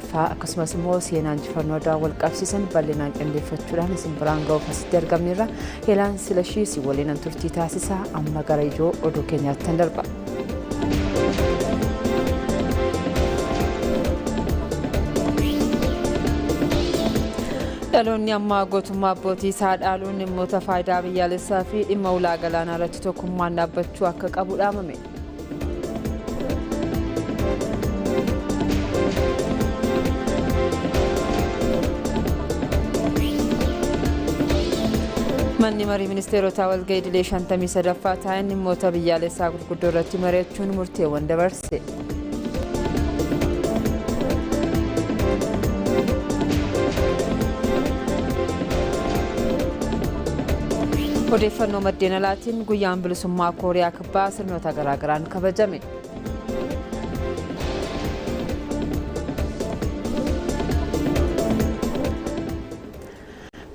sadaffaa akkasumas immoo seenaa injifannoo Adwaa wal qabsiisan bal'inaan qindeeffachuudhaan isin biraan ga'uuf asitti argamneerra. Heelaan Silashii si waliin turtii taasisaa amma gara ijoo oduu keenyaatti darba. Dhaloonni ammaa gootummaa abbootii isaa dhaaluun dhimmoota faayidaa biyyaalessaa fi dhimma ulaa galaanaa irratti tokkummaan dhaabbachuu akka qabu dhaamame. Manni marii ministeerotaa walga'ii idilee 53ffaa taa'een dhimmoota biyyaalessaa gurguddoo irratti mari'achuun murteewwan dabarse. Odeeffannoo maddeen alaatiin guyyaan bilisummaa Kooriyaa Kibbaa sirnoota garaagaraan kabajame.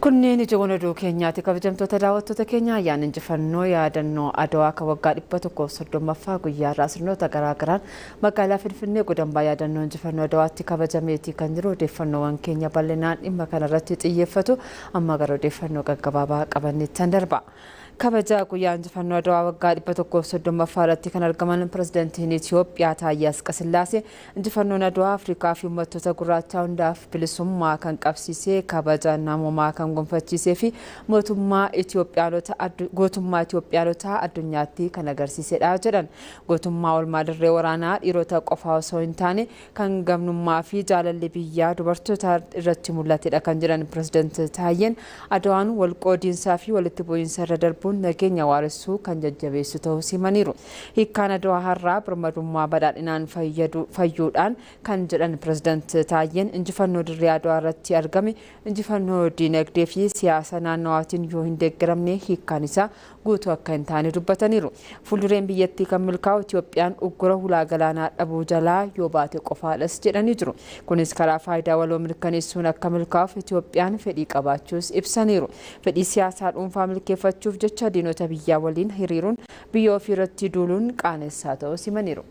Kunneen ijoowwan oduu keenyaati. Kabajamtoota daawwattoota keenya, ayyaana injifannoo yaadannoo Adawaa kan waggaa 130ffaa guyyaa irraa sirnoota garaagaraan magaalaa Finfinnee godambaa yaadannoo injifannoo Adawaatti kabajameeti kan jiru. Odeeffannoowwan keenya bal'inaan dhimma kanarratti xiyyeeffatu. Amma gara odeeffannoo gaggabaabaa qabanneettan darba. Kabaja guyyaa injifannoo Adawaa waggaa 130ffaa irratti kan argaman pirezidantiin Itoophiyaa Taayyee Asqasillaasee, injifannoon Adawaa Afrikaa fi uummattoota gurraachaa hundaaf bilisummaa kan qabsiisee, kabaja namoomaa kan gonfachiisee fi mootummaa Itoophiyaanota gootummaa Itoophiyaanotaa addunyaatti kan agarsiisedha jedhan. Gootummaa oolmaa dirree waraanaa dhiirota qofaa osoo hin taane kan gamnummaa fi jaalalli biyyaa dubartoota irratti mul'atedha kan jedhan pirezidanti Taayyeen, Adawaan walqoodiinsaa fi walitti bu'iinsa irra darbuun nageenya waaressuu kan jajjabeessu ta'uu himaniiru. Hiikkaan Adawaa har'aa birmadummaa badhaadhinaan fayyuudhaan kan jedhan pirezidanti Taayyeen, injifannoo dirree Adawaa irratti argame injifannoo diinagdee fi siyaasa naannawaatiin yoo hin deeggaramne hiikkaan isaa guutuu akka hin taane dubbataniiru. Fuuldureen biyyattii kan milkaa'u Itoophiyaan uggura hulaa galaanaa dhabuu jalaa yoo baate qofaadhas jedhanii jiru. Kunis karaa faayidaa waloo mirkaneessuun akka milkaa'uuf Itoophiyaan fedhii qabaachuus ibsaniiru. Fedhii siyaasaa dhuunfaa milkeeffachuuf jecha diinota biyyaa waliin hiriiruun biyya ofii irratti duuluun qaanessaa ta'uu himaniiru.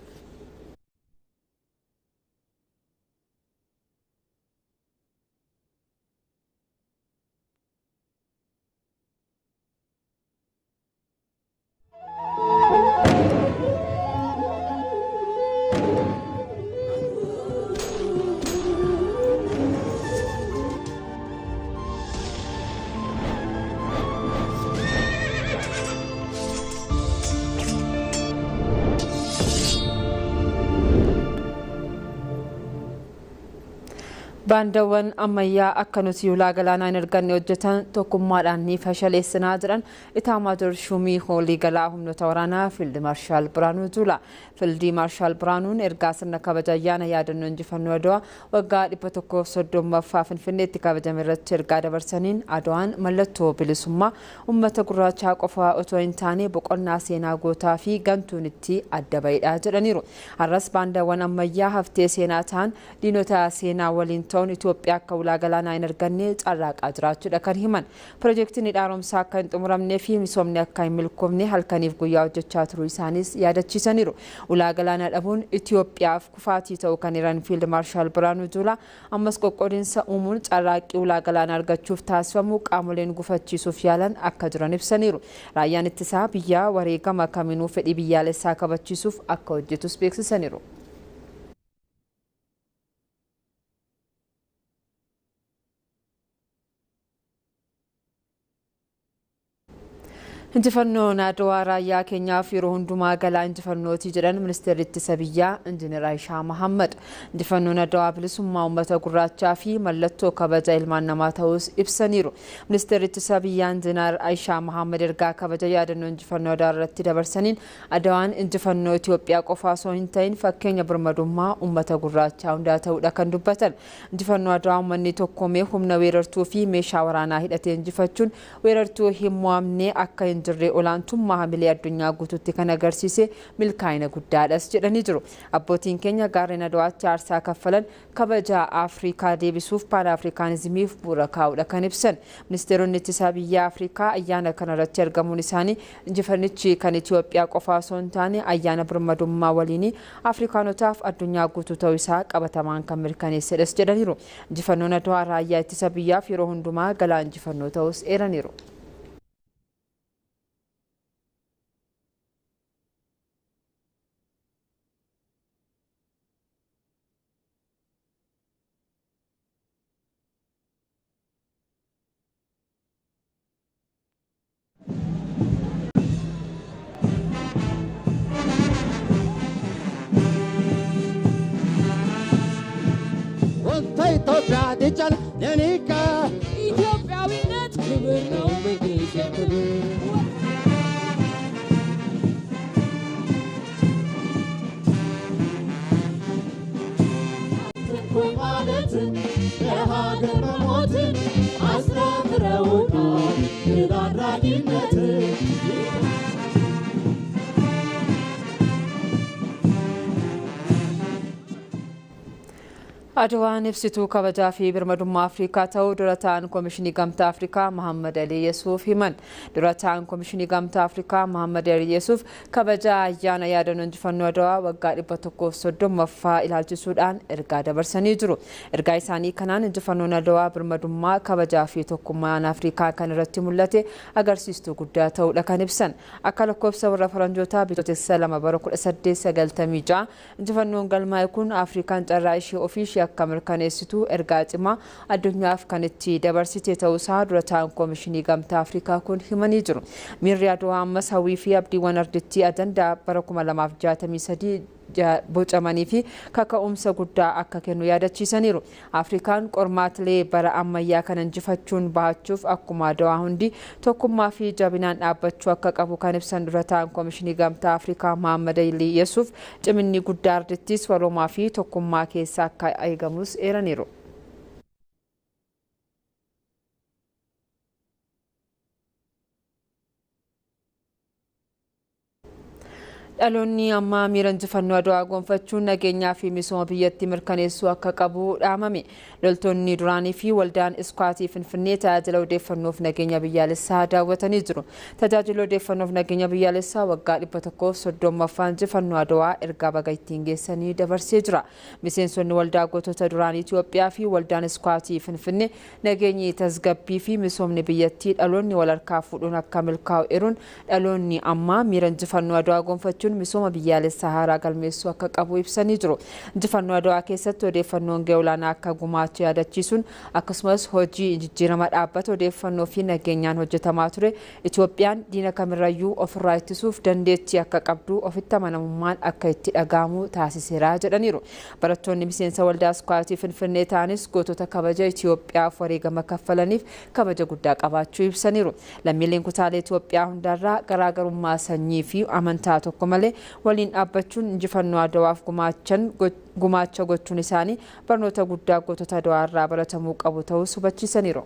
Baandawwan ammayyaa akka nuti ulaa galaanaa hin arganne hojjetan tokkummaadhaan ni fashaleessinaa jedhan Itaamaajoor Shuumii Waliigalaa Humnoota Waraanaa Fiild Maarshaal Biraanuu Juulaa. Fiild Maarshaal Biraanuun ergaa sirna kabaja ayyaana yaadannoo injifannoo Adawaa waggaa 130ffaa Finfinneetti kabajame irratti ergaa dabarsaniin, Adawaan mallattoo bilisummaa uummata gurraachaa qofaa otoo hin taane boqonnaa seenaa gootaa fi gantuun itti adda bahedha jedhaniiru. Har'as baandawwan ammayyaa haftee seenaa ta'an diinota seenaa waliin ta'uun Itoophiyaa akka ulaa galaanaa hin arganne carraaqaa jiraachuudha kan himan. Pirojektiin hidha haaromsaa akka hin xumuramnee fi misoomni akka hin milkoofne halkaniif guyyaa hojjechaa turuu isaanis yaadachiisaniiru. Ulaa galaanaa dhabuun Itoophiyaaf kufaatii ta'uu kan hiran Fiild Maarshaal Biraanuu Juulaa, ammas qoqqoodinsa uumuun carraaqqii ulaa galaanaa argachuuf taasifamu qaamoleen gufachiisuuf yaalan akka jiran ibsaniiru. Raayyaan ittisaa biyyaa wareegama kaminuu fedhii biyyaalessaa kabachiisuuf akka hojjetus beeksisaniiru. Injifannoon Adwaa raayyaa keenyaaf yeroo hundumaa galaa injifannooti jedhan ministeerri ittisa biyyaa Injiinar Ayishaa Mahammad. Injifannoon Adwaa bilisummaa uummata gurraachaa fi mallattoo kabaja ilmaan namaa ta'us ibsaniiru. Ministeerri ittisa biyyaa Injiinar Ayishaa Mahammad ergaa kabaja yaadannoo injifannoo Adwaa irratti dabarsaniin, Adwaan injifannoo Itoophiyaa qofaa osoo hin ta'in fakkeenya birmadummaa uummata gurraachaa hundaa ta'uudha kan dubbatan. Injifannoo Adwaa uummanni tokkoomee humna weerartuu fi meeshaa waraanaa hidhatee injifachuun weerartuu hin mo'amne akka hin hin jirre olaantummaa hamilee addunyaa guutuutti kan agarsiise milkaa'ina guddaadhas jedhanii jiru. Abbootiin keenya gaarreen Adawaatti aarsaa kaffalan kabaja Afrikaa deebisuuf Paan Afrikaanizimiif bu'uura kaa'uudha kan ibsan. Ministeeronni ittisaa biyya Afrikaa ayyaana kanarratti argamuun isaanii injifannichi kan Itoophiyaa qofa osoo hin taane ayyaana birmadummaa waliin Afrikaanotaaf addunyaa guutuu ta'uu isaa qabatamaan kan mirkaneessedhas jedhaniiru. Injifannoon Adwaa raayyaa ittisa biyyaaf yeroo hundumaa galaa injifannoo ta'us eeraniiru. ኢትዮጵያዊነት ክብር ነው ምንጊዜም ክብር። አትንኩኝ ማለትን ለሀገር መሞትን አስተምረውናል ድል አድራጊነትን። Adwaan ibsituu kabajaa fi birmadummaa Afrikaa ta'uu dura ta'an Komishinii Gamtaa Afrikaa Mahammad Alii Yesuuf himan. Dura ta'an Komishinii Gamtaa Afrikaa Mahammad Alii Yesuuf kabaja ayyaana yaadannoo injifannoo Adwaa waggaa 130ffaa ilaalchisuudhaan ergaa dabarsanii jiru. Ergaa isaanii kanaan injifannoon Adwaa birmadummaa kabajaa fi tokkummaan Afrikaa kan irratti mul'ate agarsiistuu guddaa ta'uudha kan ibsan. Akka lakkoofsa warra faranjootaa bitootessa 2 bara 1896 injifannoon galmaa'e kun Afrikaan carraa ishee ofii ishee akka mirkaneessitu ergaa cimaa addunyaaf kan itti dabarsite ta'uusaa dura ta'an Komishinii Gamtaa Afrikaa kun himanii jiru. Miirri Adwaa ammas hawwii fi abdiiwwan ardittii ajandaa bara 2063 bocamanii fi kaka'umsa guddaa akka kennu yaadachiisaniiru. Afrikaan qormaatilee bara ammayyaa kana injifachuun bahachuuf akkuma Adwaa hundi tokkummaa fi jabinaan dhaabbachuu akka qabu kan ibsan dura ta'an Komishinii Gamtaa Afrikaa Mahammad Alii Yesuuf ciminni guddaa ardittis waloomaa fi tokkummaa keessa akka eegamus eeraniiru. Dhaloonni ammaa miira injifannoo Adwaa gonfachuun nageenyaa fi misooma biyyattii mirkaneessuu akka qabu dhaamame. Loltoonni duraanii fi waldaan Iskaatii Finfinnee tajaajila odeeffannoof nageenya biyyaalessaa daawwatanii jiru. Tajaajila odeeffannoof nageenya biyyaalessaa waggaa 130ffaa injifannoo Adwaa ergaa baga ittiin geessanii dabarsee jira. Miseensonni waldaa gootota duraanii Itoophiyaa fi waldaan Iskaatii Finfinnee nageenyi tasgabbii fi misoomni biyyattii dhaloonni wal harkaa fuudhuun akka milkaa'u eeruun dhaloonni ammaa miira injifannoo Adwaa gonfachuun misooma biyyaalessaa haaraa galmeessuu akka qabu ibsanii jiru. Injifannoo Adwaa keessatti odeeffannoon gahee olaanaa akka gumaachu yaadachiisuun akkasumas hojii jijjiirama dhaabbata odeeffannoo fi nageenyaan hojjetamaa ture Itoophiyaan diina kamirrayyuu ofirraa ittisuuf dandeettii akka qabdu ofitti amanamummaan akka itti dhaga'amu taasiseera jedhaniiru. Barattoonni miseensa waldaa Iskaatii Finfinnee ta'anis gootota kabaja Itoophiyaaf wareegama kaffalaniif kabaja guddaa qabaachuu ibsaniiru. Lammiileen kutaalee Itoophiyaa hundarraa garaagarummaa sanyii fi amantaa tokko malee waliin dhaabbachuun injifannoo Adwaaf gumaacha gochuun isaanii barnoota guddaa gootota Adwaa irraa baratamuu qabu ta'us hubachiisaniiru.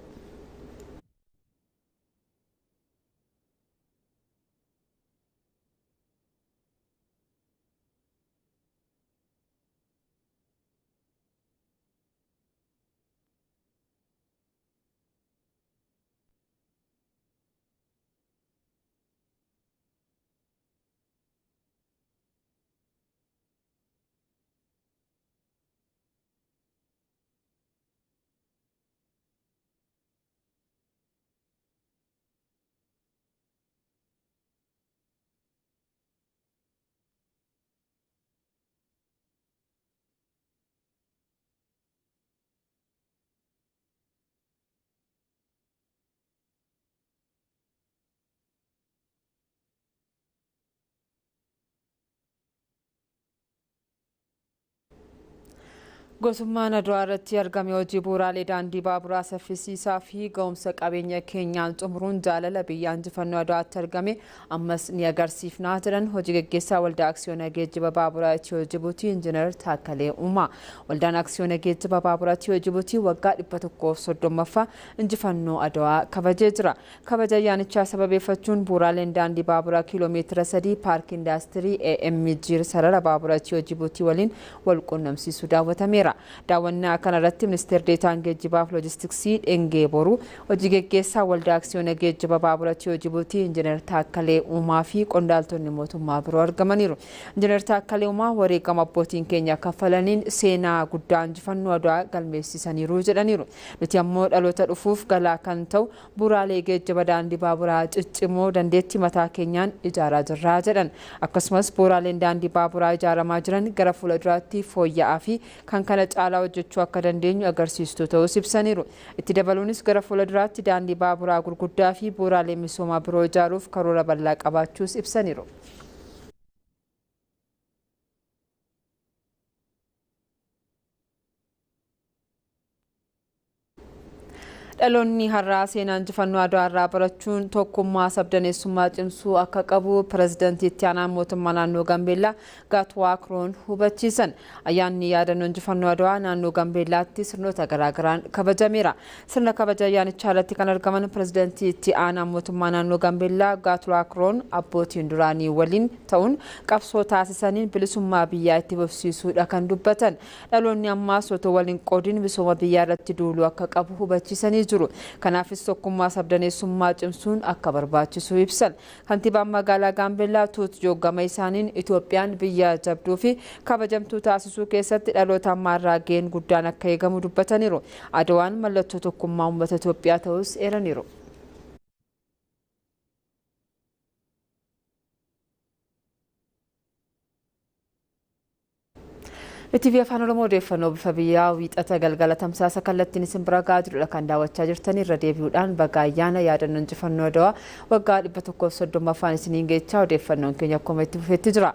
Gosummaan Adwaa irratti argame hojii bu'uuraalee daandii baaburaa saffisiisaa fi ga'umsa qabeenya keenyaan xumuruun jaalala biyya injifannoo Adwaatti argame ammas ni agarsiifnaa jedhan hojii gaggeessaa waldaa aksiyoona geejjiba baaburaa Itiyoo Jibuutii Injiinar Taakkalee Uumaa. Waldaan aksiyoona geejjiba baaburaa Itiyoo Jibuutii waggaa 130ffaa injifannoo Adwaa kabajee jira. Kabaja ayyaanichaa sababeeffachuun bu'uuraaleen daandii baaburaa kiiloomeetira 3 paarkii indaastirii AMG sarara baaburaa Itiyoo Jibuutii waliin wal quunnamsiisuu daawwatameera. Daawwannaa kanarratti ministeerri deetaan geejjibaaf loojistiksii Dhengee Boruu, hojii geggeessaa waldaa aksiyoona geejjiba baabura Itiyoo Jibuutii Injiinar Taakkalee Uumaa fi qondaaltonni mootummaa biroo argamaniiru. Injiinar Taakkalee Uumaa wareegama abbootiin keenya kaffalaniin seenaa guddaa injifannoo Adwaa galmeessisaniiru jedhaniiru. Nuti ammoo dhaloota dhufuuf galaa kan ta'u bu'uuraalee geejjiba daandii baaburaa ciccimoo dandeettii mataa keenyaan ijaaraa jirra jedhan. Akkasumas bu'uuraaleen daandii baaburaa ijaaramaa jiran gara fuulduraatti fooyya'aa fi kan kana caalaa hojjechuu akka dandeenyu agarsiistuu ta'us ibsaniiru. Itti dabaluunis gara fuulduraatti daandii baaburaa gurguddaa fi bu'uuraalee misoomaa biroo ijaaruuf karoora bal'aa qabaachuus ibsaniiru. Dhaloonni har'aa seenaa injifannoo Adwaa irraa barachuun tokkummaa sabdaneessummaa cimsuu akka qabu pirezidaantii itti aanaa mootummaa naannoo Gaambeellaa Gaatwaa Kiroon hubachiisan. Ayyaanni yaadannoo injifannoo Adwaa naannoo Gaambeellaatti sirnoota garaagaraan kabajameera. Sirna kabaja ayyaanichaa irratti kan argaman pirezidaantii itti aanaa mootummaa naannoo Gaambeellaa Gaatwaa Kiroon abbootiin duraanii waliin ta'uun qabsoo taasisaniin bilisummaa biyyaa itti fufsiisuudha kan dubbatan. Dhaloonni ammaas otoo waliin qoodiin misooma biyyaa irratti duuluu akka qabu hubachiisanii jiru. Kanaafis tokkummaa sabdaneessummaa cimsuun akka barbaachisu ibsan. Kantiibaan magaalaa Gaambeellaa Tuut Jooggama isaaniin Itoophiyaan biyya jabduu fi kabajamtuu taasisuu keessatti dhaloota ammaarraa gaheen guddaan akka eegamu dubbataniiru. Adwaan mallattoo tokkummaa uummata Itoophiyaa ta'us eeraniiru. ETV Afaan Oromoo odeeffannoo bifa biyyaa wiixata galgala tamsaasa kallattiin isin bira gahaa jirudha kan daawwachaa jirtan. Irra deebi'uudhaan baga ayyaana yaadannoo injifannoo Adwaa waggaa 130ffaan isiniin geechaa odeeffannoon keenya akkuma itti fufetti jira.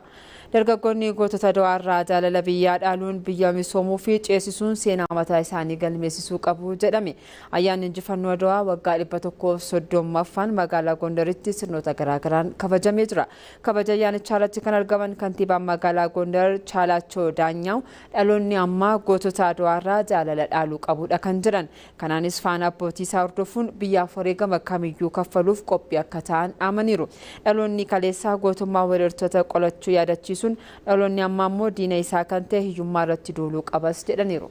Dargaggoonni gootota Adwaa irraa jaalala biyyaa dhaaluun biyya misoomuu fi ceesisuun seenaa mataa isaanii galmeessisuu qabu jedhame. Ayyaanni injifannoo Adwaa waggaa 130ffaan magaalaa Gondaritti sirnoota garaagaraan kabajamee jira. Kabaja ayyaanichaa irratti kan argaman kantiibaan magaalaa Gondar Chaalaachoo Daanyaw dhaloonni ammaa gootota Adwaa irraa jaalala dhaaluu qabudha kan jedhan. Kanaanis faana abbootii isaa hordofuun biyyaaf wareegama kamiyyuu kaffaluuf qophii akka ta'an dhaamaniiru. Dhaloonni kaleessaa gootummaa weerartoota qolachuu yaadachiisuun dhaloonni ammaa immoo diina isaa kan ta'e hiyyummaa irratti duuluu qabas jedhaniiru.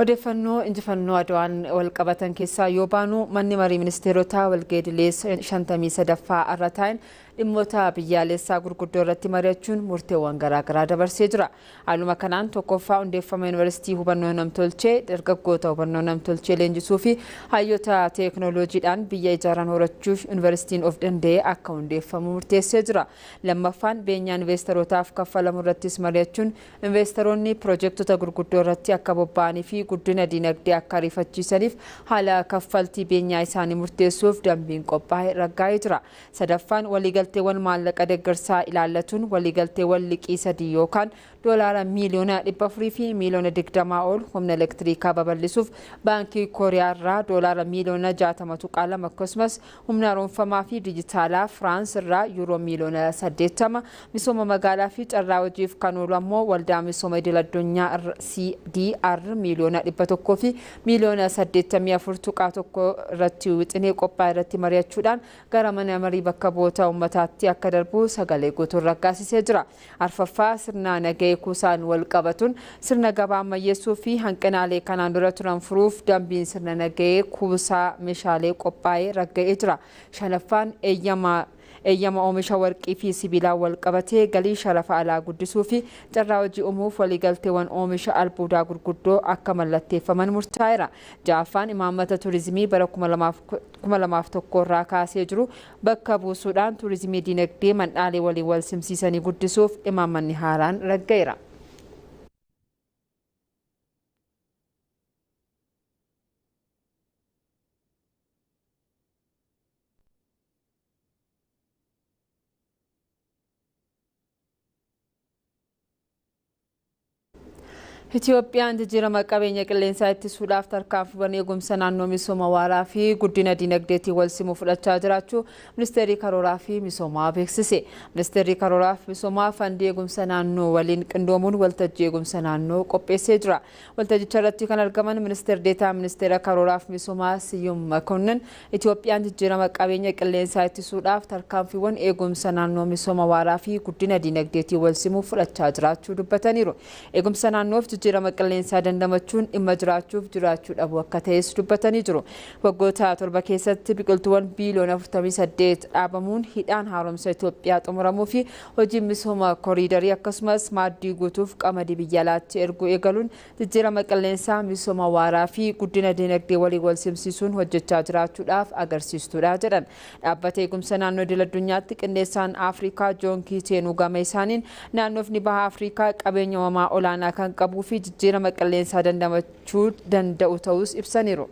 Odeeffannoo injifannoo Adwaan wal qabatan keessaa yoo baanu manni marii ministeerotaa walgeedilee 53ffaa irra taa'een dhimmoota biyyaalessaa gurguddoo irratti mari'achuun murteewwan garaagaraa dabarsee jira. Haaluma kanaan tokkoffaa hundeeffama yuunivarsiitii hubannoo namtolchee dargaggoota hubannoo namtolchee leenjisuu fi hayyoota teeknooloojiidhaan biyya ijaaran horachuuf yuunivarsiitiin of danda'ee akka hundeeffamu murteessee jira. Lammaffaan beenyaa investeerootaaf kaffalamu irrattis mari'achuun investeeronni piroojektota gurguddoo irratti akka bobba'anii fi guddina dinagdee akka ariifachiisaniif haala kaffaltii beenyaa isaanii murteessuuf dambiin qophaa'e raggaa'ee jira. Sadaffaan waliigalteewwan maallaqa deeggarsaa ilaallatuun waliigalteewwan liqii 3 yookaan doolaara miiliyoona 400 fi miiliyoona 20 ol humna elektirikaa babal'isuuf baankii Kooriyaa irraa doolaara miiliyoona 60.2 akkasumas humna haaromfamaa fi dijitaalaa Firaans irraa yuuroo miiliyoona 80 misooma magaalaa fi carraa hojiif kan oolu ammoo waldaa misooma idil addunyaa CDR miiliyoona 100 fi miiliyoona 84.1 irratti wixinee qophaa'e irratti mari'achuudhaan gara mana marii bakka bu'oota uummataatti akka darbu sagalee guutuun raggaasisee jira. Arfaffaa sirna nagahee kuusaan wal qabatuun sirna gabaa ammayyeessuu fi hanqinaalee kanaan dura turan furuuf dambiin sirna nagahee kuusaa meeshaalee qophaa'ee ragga'ee jira. Shanaffaan eeyyama oomisha warqii fi sibiilaa wal qabatee galii sharafa alaa guddisuu fi carraa hojii uumuuf waliigalteewwan oomisha albuudaa gurguddoo akka mallatteeffaman murtaa'eera. Ja'affaan imaammata turizimii bara 2001 irraa kaasee jiru bakka buusuudhaan turizimii dinagdee mandhaalee waliin wal simsiisanii guddisuuf imaammanni haaraan ragga'eera. Itiyoophiyaan jijjiirama qabeenya qilleensaa ittisuudhaaf tarkaanfiiwwan eegumsa naannoo, misooma waaraa fi guddina dinagdeetiin wal simuu fudhachaa jiraachuu Ministeerri Karooraa fi Misoomaa beeksise. Ministeerri Karooraa fi Misoomaa fandii eegumsa naannoo waliin qindoomuun waltajjii eegumsa naannoo qopheessee jira. Waltajjicha irratti kan argaman Ministeer Deetaa Ministeera Karooraa fi Misoomaa Siyyum Makonnin, Itiyoophiyaan jijjiirama qabeenya qilleensaa ittisuudhaaf tarkaanfiiwwan eegumsa naannoo, misooma waaraa fi guddina dinagdeetiin wal simuu fudhachaa jiraachuu dubbataniiru. Eegumsa naannoof jijjiirama qilleensaa dandamachuun dhimma jiraachuuf jiraachuu dhabuu akka ta'es dubbatanii jiru. Waggoota 7 keessatti biqiltuuwwan biiliyoona 48 dhaabamuun, hidhaan haaromsa Itoophiyaa xumuramuu fi hojiin misooma koriidarii, akkasumas maaddii guutuuf qamadii biyya alaatti erguu eegaluun jijjiirama qilleensaa, misooma waaraa fi guddina dinagdee waliin wal simsiisuun hojjechaa jiraachuudhaaf agarsiistuudha jedhan. Dhaabbata eegumsa naannoo idil addunyaatti qindeessaan Afrikaa Joon Kiiteenuu gama isaaniin, naannoofni baha Afrikaa qabeenya uumamaa olaanaa kan qabuu fi jijjiirama qilleensaa dandamachuu danda'u ta'us ibsaniiru.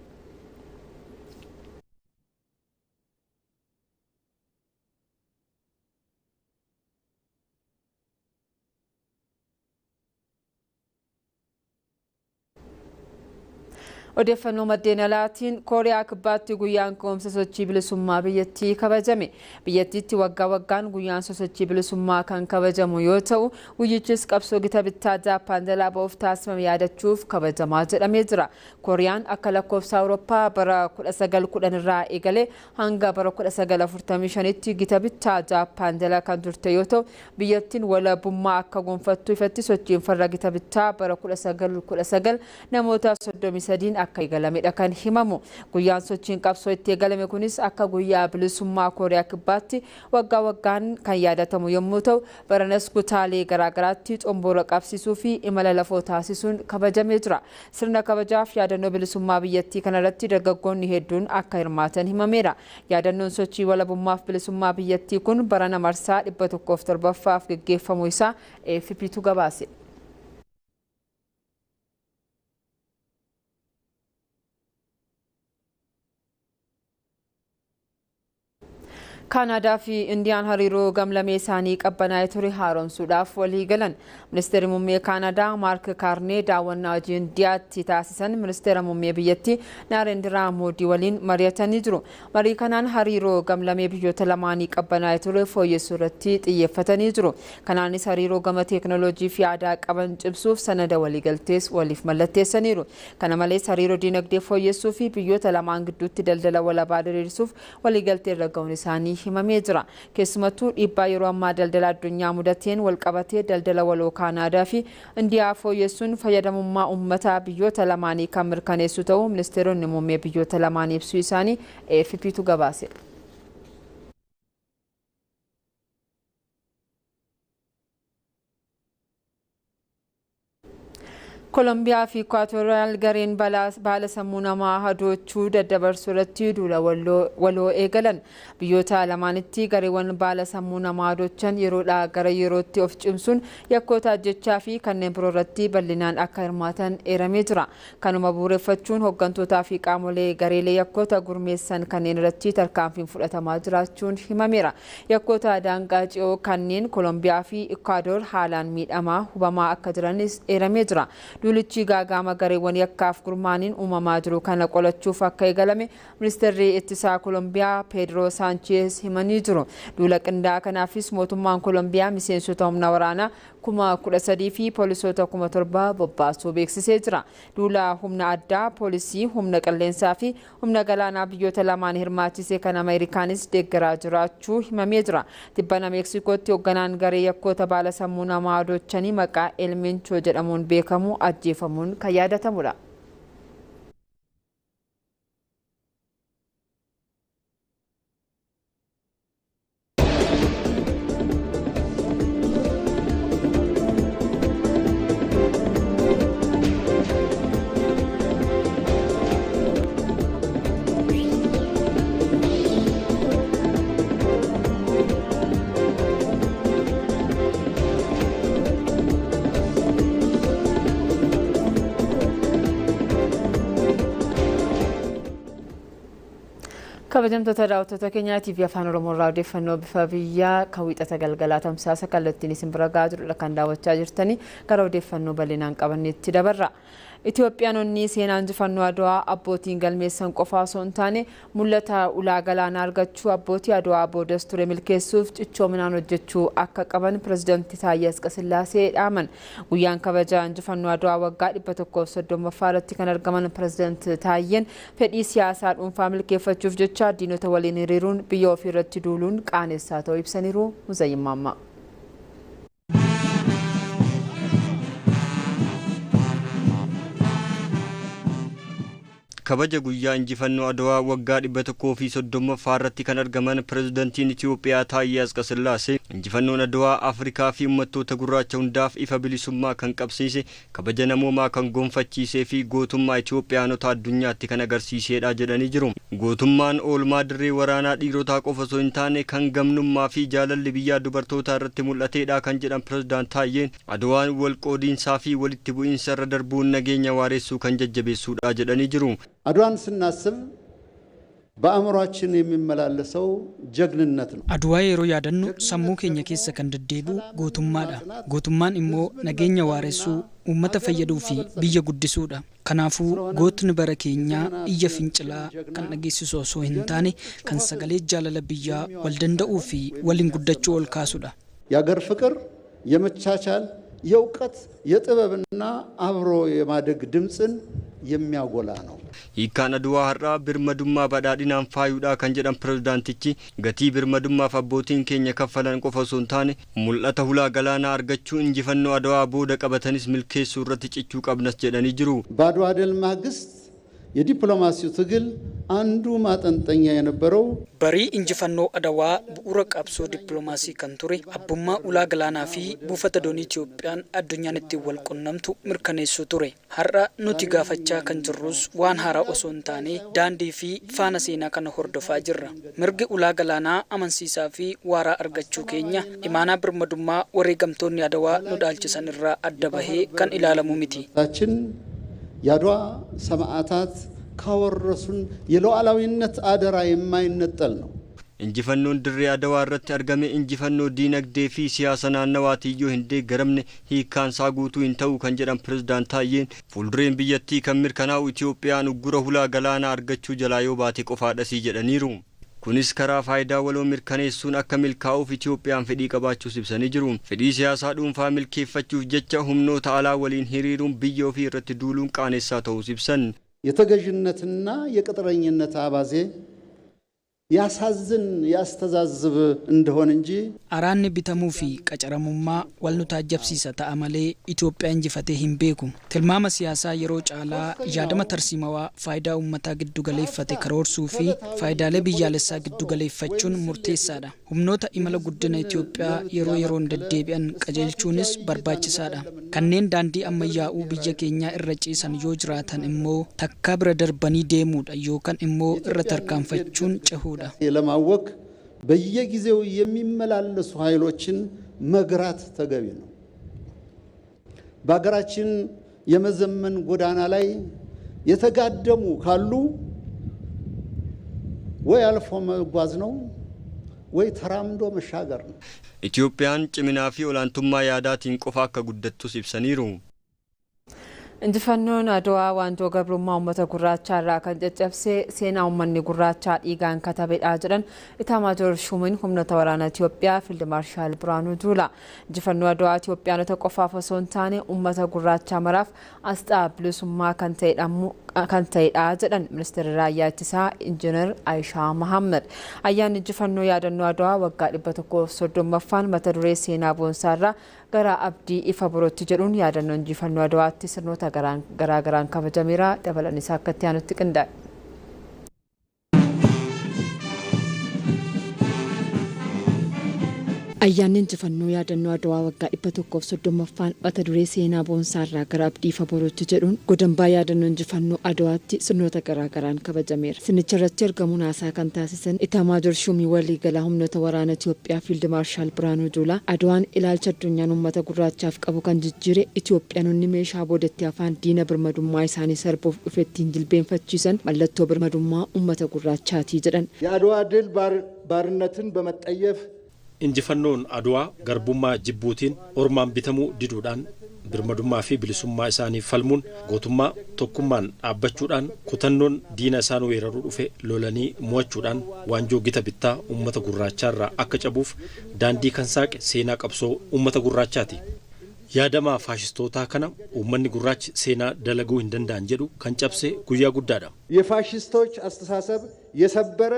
Odeeffannoo maddeen alaatiin, Kooriyaa Kibbaatti guyyaan ka'umsa sochii bilisummaa biyyattii kabajame. Biyyattiitti waggaa waggaan guyyaan sosochii bilisummaa kan kabajamu yoo ta'u, guyyichis qabsoo gita bittaa Jaappaan jalaa ba'uuf taasifame yaadachuuf kabajamaa jedhamee jira. Kooriyaan akka lakkoofsa Awurooppaa bara 1910 irraa eegalee hanga bara 1945tti gita bittaa Jaappaan jala kan turte yoo ta'u, biyyattiin walabummaa akka gonfattu ifatti sochiin farra gita bittaa bara 1919 namoota 33 akka eegalamedha kan himamu. Guyyaan sochiin qabsoo itti eegalame kunis akka guyyaa bilisummaa Kooriyaa Kibbaatti waggaa waggaan kan yaadatamu yommuu ta'u, baranas kutaalee garaagaraatti xomboora qabsiisuu fi imala lafoo taasisuun kabajamee jira. Sirna kabajaaf yaadannoo bilisummaa biyyattii kanarratti dargaggoonni hedduun akka hirmaatan himameera. Yaadannoon sochii walabummaaf bilisummaa biyyattii kun barana marsaa 107ffaaf geggeeffamuu isaa AFPtu gabaase. Kaanaadaa fi Indiyaan hariiroo gamlamee isaanii qabbanaa'ee ture haaromsuudhaaf walii galan. Ministeerri muummee Kaanaadaa Maark Kaarnee daawwannaa hojii Indiyaatti taasisan ministeera muummee biyyattii Naarendiraa Moodii waliin mari'atanii jiru. Marii kanaan hariiroo gamlamee biyyoota lamaanii qabbanaa'ee ture fooyyessuu irratti xiyyeeffatanii jiru. Kanaanis hariiroo gama teekinooloojii fi aadaa qaban cimsuuf sanada waliigaltees waliif mallatteessaniiru. Kana malees hariiroo diinagdee fooyyessuu fi biyyoota lamaan gidduutti daldala walabaa diriirsuuf waliigaltee irra ga'uun isaanii himamee jira. Keessumattuu dhiibbaa yeroo ammaa daldala addunyaa mudateen walqabatee daldala waloo Kaanaadaa fi Indiyaa fooyyessuun fayyadamummaa uummataa biyyoota lamaanii kan mirkaneessu ta'uu ministeeronni muummee biyyoota lamaanii ibsuu isaanii AFPtu gabaase. Koolombiyaa fi Ikwaatooriyaal gareen baala sammuu namaa hadoochuu daddabarsuu irratti duula waloo eegalan. Biyyoota lamaanitti gareewwan baala sammuu namaa hadoochan yeroodhaa gara yerootti of cimsuun yakkoota ajjechaa fi kanneen biroo irratti bal'inaan akka hirmaatan eeramee jira. Kanuma bu'uureffachuun hooggantootaa fi qaamolee gareelee yakkoota gurmeessan kanneen irratti tarkaanfiin fudhatamaa jiraachuun himameera. Yakkoota daangaa ce'oo kanneen Koolombiyaa fi Ikwaador haalaan miidhamaa hubamaa akka jiranis eeramee jira. Duulichi gaagama gareewwan yakkaaf gurmaaniin uumamaa jiru kana qolachuuf akka eegalame ministeerri ittisaa Koolombiyaa Peedroo Saancheez himanii jiru. Duula qindaa'aa kanaafis mootummaan Koolombiyaa miseensota humna waraanaa 13,000 fi poolisoota 7,000 bobbaasuu beeksisee jira. Duula humna addaa poolisii, humna qilleensaa fi humna galaanaa biyyoota lamaan hirmaachise kan Ameerikaanis deeggaraa jiraachuu himamee jira. Tibbana Meeksikootti hoogganaan garee yakkoota baala sammuu namaa adochanii maqaa Elmenchoo jedhamuun beekamu ajjeefamuun kan yaadatamudha. Kabajamtoota daawwattoota keenyaatiif Afaan Oromoo irraa odeeffannoo bifa biyyaa kan Wiixata galgalaa tamsaasa kallattiin isin bira gahaa jirudha kan daawwachaa jirtanii. Gara odeeffannoo bal'inaan qabanneetti dabarra. Itoophiyaanonni seenaa injifannoo Adwaa abbootiin galmeessan qofaa osoo hin taane, mul'ata ulaa galaanaa argachuu abbootii Adwaa boodas ture milkeessuuf cichoominaan hojjechuu akka qaban Pirezidaantii Taayyee Asqasillaasee dhaaman. Guyyaan kabaja injifannoo Adwaa waggaa 130ffaa irratti kan argaman Pirezidaantii Taayyeen, fedhii siyaasaa dhuunfaa milkeeffachuuf jecha diinota waliin hiriiruun biyya ofii irratti duuluun qaanessaa ta'uu ibsaniiru. Muzayyin Maammaa. Kabaja guyyaa injifannoo Adwaa waggaa 130ffaa irratti kan argaman Pirezidantiin Itiyoophiyaa Taayyee Asqasillaasee, injifannoon Adwaa Afrikaa fi uummattoota gurraacha hundaaf ifa bilisummaa kan qabsiise, kabaja namoomaa kan gonfachiisee fi gootummaa Itiyoophiyaanota addunyaatti kan agarsiisedha jedhanii jiru. Gootummaan oolmaa dirree waraanaa dhiirotaa qofa osoo hin taane kan gamnummaa fi jaalalli biyyaa dubartootaa irratti mul'ateedha kan jedhan Pireezidant Taayyeen, Adwaan wal qoodiinsaa fi walitti bu'iinsa irra darbuun nageenya waareessuu kan jajjabeessuudha jedhanii jiru. አድዋን ስናስብ በአእምሯችን የሚመላለሰው ጀግንነት ነው። Aduwaa yeroo yaadannu sammuu keenya keessa kan deddeebi'u gootummaadha. Gootummaan immoo nageenya waaressuu, uummata fayyaduu fi biyya guddisuudha. Kanaafuu gootni bara keenyaa iyya fincilaa kan dhageessisu osoo hin taane, kan sagalee jaalala biyyaa, wal danda'uu fi waliin guddachuu ol kaasudha. የአገር ፍቅር፣ የመቻቻል፣ የእውቀት፣ የጥበብና አብሮ የማደግ ድምፅን የሚያጎላ ነው። Hiikkaan Aduwaa har'aa birmadummaa badhaadhinaan faayuudha kan jedhan pirezidaantichi, gatii birmadummaaf abbootiin keenya kaffalan qofa osoo hin taane mul'ata hulaa galaanaa argachuu injifannoo Adwaa booda qabatanis milkeessuu irratti cichuu qabnas jedhanii jiru. በአድዋ ድል ማግስት የዲፕሎማሲው ትግል አንዱ ማጠንጠኛ የነበረው Barii injifannoo Adawaa bu'uura qabsoo dippiloomaasii kan ture abbummaa ulaa galaanaa fi buufata doonii Itiyoophiyaan addunyaan ittiin wal qunnamtu mirkaneessuu ture. Har'a nuti gaafachaa kan jirrus waan haaraa osoo hin taane daandii fi faana seenaa kana hordofaa jirra. Mirgi ulaa galaanaa amansiisaa fi waaraa argachuu keenya imaanaa birmadummaa wareegamtoonni Adawaa nu dhaalchisan irraa adda bahee kan ilaalamu miti. ታችን የአድዋ ሰማዕታት ካወረሱን የሉዓላዊነት አደራ የማይነጠል ነው። Injifannoon dirree Adawaa irratti argame injifannoo diinagdee fi siyaasa naannawaatiiyyuu hin deeggaramne hiikkaansaa guutuu hin ta'u kan jedhan Pirezidaant Taayyeen, fuuldureen biyyattii kan mirkanaa'u Itiyoophiyaan uggura hulaa galaanaa argachuu jalaa yoo baate qofaadhasii jedhaniiru. Kunis karaa faayidaa waloo mirkaneessuun akka milkaa'uuf Itiyoophiyaan fedhii qabaachuus ibsanii jiru. Fedhii siyaasaa dhuunfaa milkeeffachuuf jecha humnoota alaa waliin hiriiruun biyya ofii irratti duuluun qaanessaa ta'uus ibsan. የተገዥነትና የቅጥረኝነት አባዜ ያሳዝን ያስተዛዝብ እንደሆን እንጂ Araanni bitamuu fi qacaramummaa wal nu taajjabsiisa ta'a malee Itoophiyaa injifatee hin beeku. Tilmaama siyaasaa yeroo caalaa yaadama tarsiimawaa faayidaa uummataa giddu galeeffate karoorsuu fi faayidaalee biyyaalessaa giddu galeeffachuun murteessaadha. Humnoota imala guddina Itoophiyaa yeroo yeroon deddeebi'an qajeelchuunis barbaachisaadha. Kanneen daandii ammayyaa'uu biyya keenyaa irra ciisan yoo jiraatan immoo takkaa bira darbanii deemuudha yookaan immoo irra tarkaanfachuun cehuudha. ለማወክ በየጊዜው የሚመላለሱ ኃይሎችን መግራት ተገቢ ነው። በሀገራችን የመዘመን ጎዳና ላይ የተጋደሙ ካሉ ወይ አልፎ መጓዝ ነው ወይ ተራምዶ መሻገር ነው። Itiyoophiyaan ciminaa fi olaantummaa yaadaatiin qofa akka guddattus ibsaniiru. Injifannoon Adwaa waantoo gabrummaa uummata gurraachaa irraa kan caccabse, seenaa uummanni gurraachaa dhiigaan katabedha jedhan Itaamaajoor Shuumiin humnoota waraanaa Itiyoophiyaa Fiild Maarshaal Biraanuu Juulaa. Injifannoo Adwaa Itiyoophiyaanota qofaaf osoo hin taane uummata gurraachaa maraaf asxaa bilisummaa kan ta'edha jedhan Ministeerri Raayyaa Ittisaa Injiinar Ayishaa Mahammad. Ayyaanni injifannoo yaadannoo Adwaa waggaa 130ffaan mata duree "Seenaa boonsaarraa gara abdii ifa borootti" jedhuun yaadannoo injifannoo Adwaatti sirnoota garaagaraan kabajameera. Dabalan isaa akka itti aanutti qindaa'e. Ayyaanni injifannoo yaadannoo Adawaa waggaa 130ffaan mata duree seenaa boonsaarraa gara abdii faborootti jedhuun godambaa yaadannoo injifannoo Adawaatti sirnoota garaagaraan kabajameera. Sirnicha irratti argamuun haasaa kan taasisan Itaamaajoor Shuumii waliigalaa humnoota waraana Itoophiyaa Fiild Maarshaal Biraanuu Juulaa Adawaan ilaalcha addunyaan uummata gurraachaaf qabu kan jijjiire Itoophiyaanonni meeshaa boodatti afaan diina birmadummaa isaanii sarbuuf dhufe ittiin jilbeenfachiisan mallattoo birmadummaa uummata gurraachaatii jedhan. የአድዋ ድል ባርነትን በመጠየፍ Injifannoon Adwaa garbummaa jibbuutiin ormaan bitamuu diduudhaan birmadummaa fi bilisummaa isaaniif falmuun gootummaa tokkummaan dhaabbachuudhaan kutannoon diina isaan weeraruu dhufe lolanii mo'achuudhaan waanjoo gita bittaa uummata gurraachaarraa akka cabuuf daandii kan saaqe seenaa qabsoo uummata gurraachaati. Yaadamaa faashistootaa kana uummanni gurraachi seenaa dalaguu hin danda'an jedhu kan cabse guyyaa guddaadha. የፋሽስቶች አስተሳሰብ የሰበረ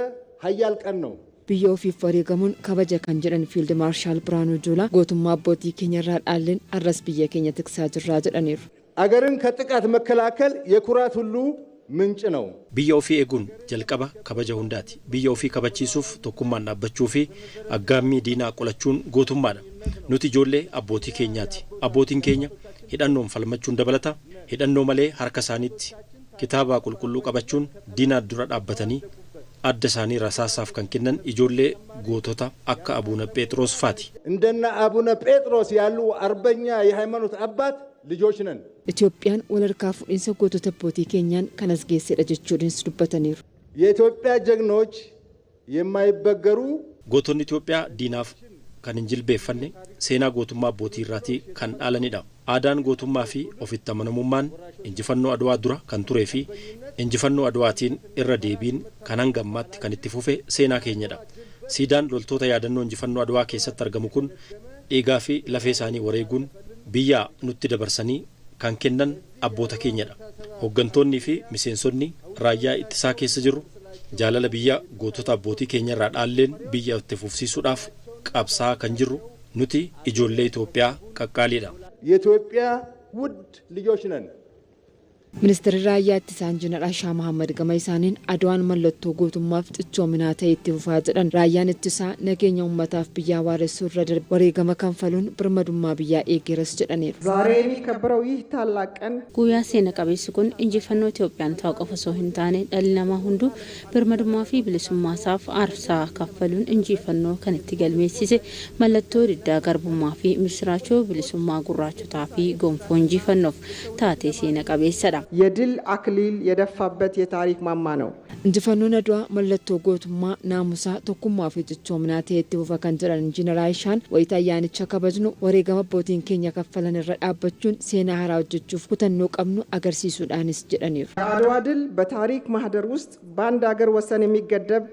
ሀያል ቀን ነው። Biyya ofiif wareegamuun kabaja kan jedhan Fiild Maarshaal Biraanuu Juulaa gootummaa abbootii keenya irraa dhaalleen har'as biyya keenya tiksaa jirraa jedhaniiru. አገርን ከጥቃት መከላከል የኩራት ሁሉ ምንጭ ነው። Biyya ofii eeguun jalqaba kabaja hundaati. Biyya ofii kabachiisuuf tokkummaan dhaabbachuu fi aggaammii diinaa qolachuun gootummaadha. Nuti ijoollee abbootii keenyaati. Abbootiin keenya hidhannoon falmachuun dabalata. Hidhannoo malee harka isaaniitti kitaaba qulqulluu qabachuun diinaa dura dhaabbatanii adda isaanii rasaasaaf kan kennan ijoollee gootota akka Abuuna Phexros faati. እንደነ አቡነ ጴጥሮስ ያሉ አርበኛ የሃይማኖት አባት ልጆች ነን። Itoophiyaan walharkaa fuudhinsa gootota abbootii keenyaan kan as geessedha jechuunis dubbataniiru. የኢትዮጵያ ጀግኖች የማይበገሩ Gootonni Itoophiyaa diinaaf kan hin jilbeeffanne seenaa gootummaa abbootii irraatii kan dhaalanidha. Aadaan gootummaa fi ofitti amanamummaan injifannoo Adwaa dura kan turee fi injifannoo Adwaatiin irra deebiin kan hanga ammaatti kan itti fufe seenaa keenyadha. Siidaan loltoota yaadannoo injifannoo Adwaa keessatti argamu kun dhiigaa fi lafee isaanii wareeguun biyya nutti dabarsanii kan kennan abboota keenyadha. Hooggantoonnii fi miseensonni raayyaa ittisaa keessa jirru jaalala biyya gootota abbootii keenyarraa dhaalleen biyya itti fufsiisuudhaaf qabsaa kan jirru nuti ijoollee Itoophiyaa qaqqaaliidha. የኢትዮጵያ ውድ ልጆች ነን። Ministeerri raayyaa ittisaa Injiinar Ashaa Mahammad gama isaaniin Adwaan mallattoo gootummaaf cichoominaa ta'e itti fufaa jedhan. Raayyaan ittisaa nageenya uummataaf biyyaa waaressuu irra darbe wareegama kanfaluun birmadummaa biyyaa eegeeras jedhaniiru. ዛሬ የሚከበረው ይህ ታላቅ ቀን Guyyaa seena qabeessi kun injifannoo Itoophiyaanotaa qofa osoo hin taane dhalli namaa hunduu birmadummaa fi bilisummaa isaaf aarsaa kaffaluun injifannoo kan itti galmeessise mallattoo diddaa garbummaa fi misiraachoo bilisummaa gurraachotaa fi gonfoo injifannoof taatee seena qabeessadha. የድል አክሊል የደፋበት የታሪክ ማማ ነው። Injifannoon Adwaa mallattoo gootummaa, naamusaa, tokkummaa fi cichoominaa ta'e itti fufa kan jedhan Injiinar Aayishaan wayita ayyaanicha kabajnu wareegama abbootiin keenya kaffalan irra dhaabbachuun seenaa haaraa hojjechuuf kutannoo qabnu agarsiisuudhaanis jedhaniiru. የአድዋ ድል በታሪክ ማህደር ውስጥ በአንድ አገር ወሰን የሚገደብ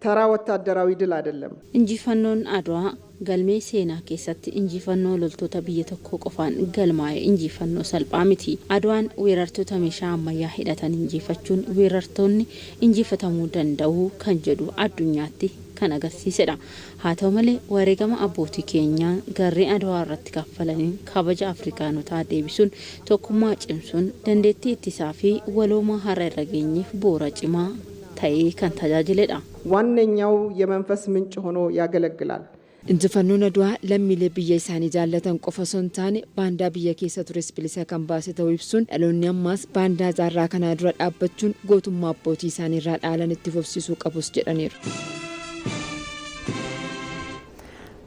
ተራ ወታደራዊ ድል አይደለም። Injifannoon Adwaa galmee seenaa keessatti injifannoo loltoota biyya tokkoo qofaan galmaa'e injifannoo salphaa miti. Adwaan weerartoota meeshaa ammayyaa hidhatan injifachuun weerartoonni injifatamuu danda'u kan jedhu addunyaatti kan agarsiisedha. Haa ta'u malee wareegama abbootii keenyaa garreen Adwaa irratti kaffalaniin kabaja Afrikaanotaa deebisuun tokkummaa cimsuun dandeettii ittisaa fi walooma har'a irra geenyeef bu'uura cimaa ta'ee kan tajaajiledha. ዋነኛው የመንፈስ ምንጭ ሆኖ ያገለግላል። Injifannoon Adwaa lammiilee biyya isaanii jaallatan qofa osoo hin taane baandaa biyya keessa tures bilisa kan baase ta'uu ibsuun dhaloonni ammaas baandaa jaarraa kanaa dura dhaabbachuun gootummaa abbootii isaanii irraa dhaalan itti fufsiisuu qabus jedhaniiru.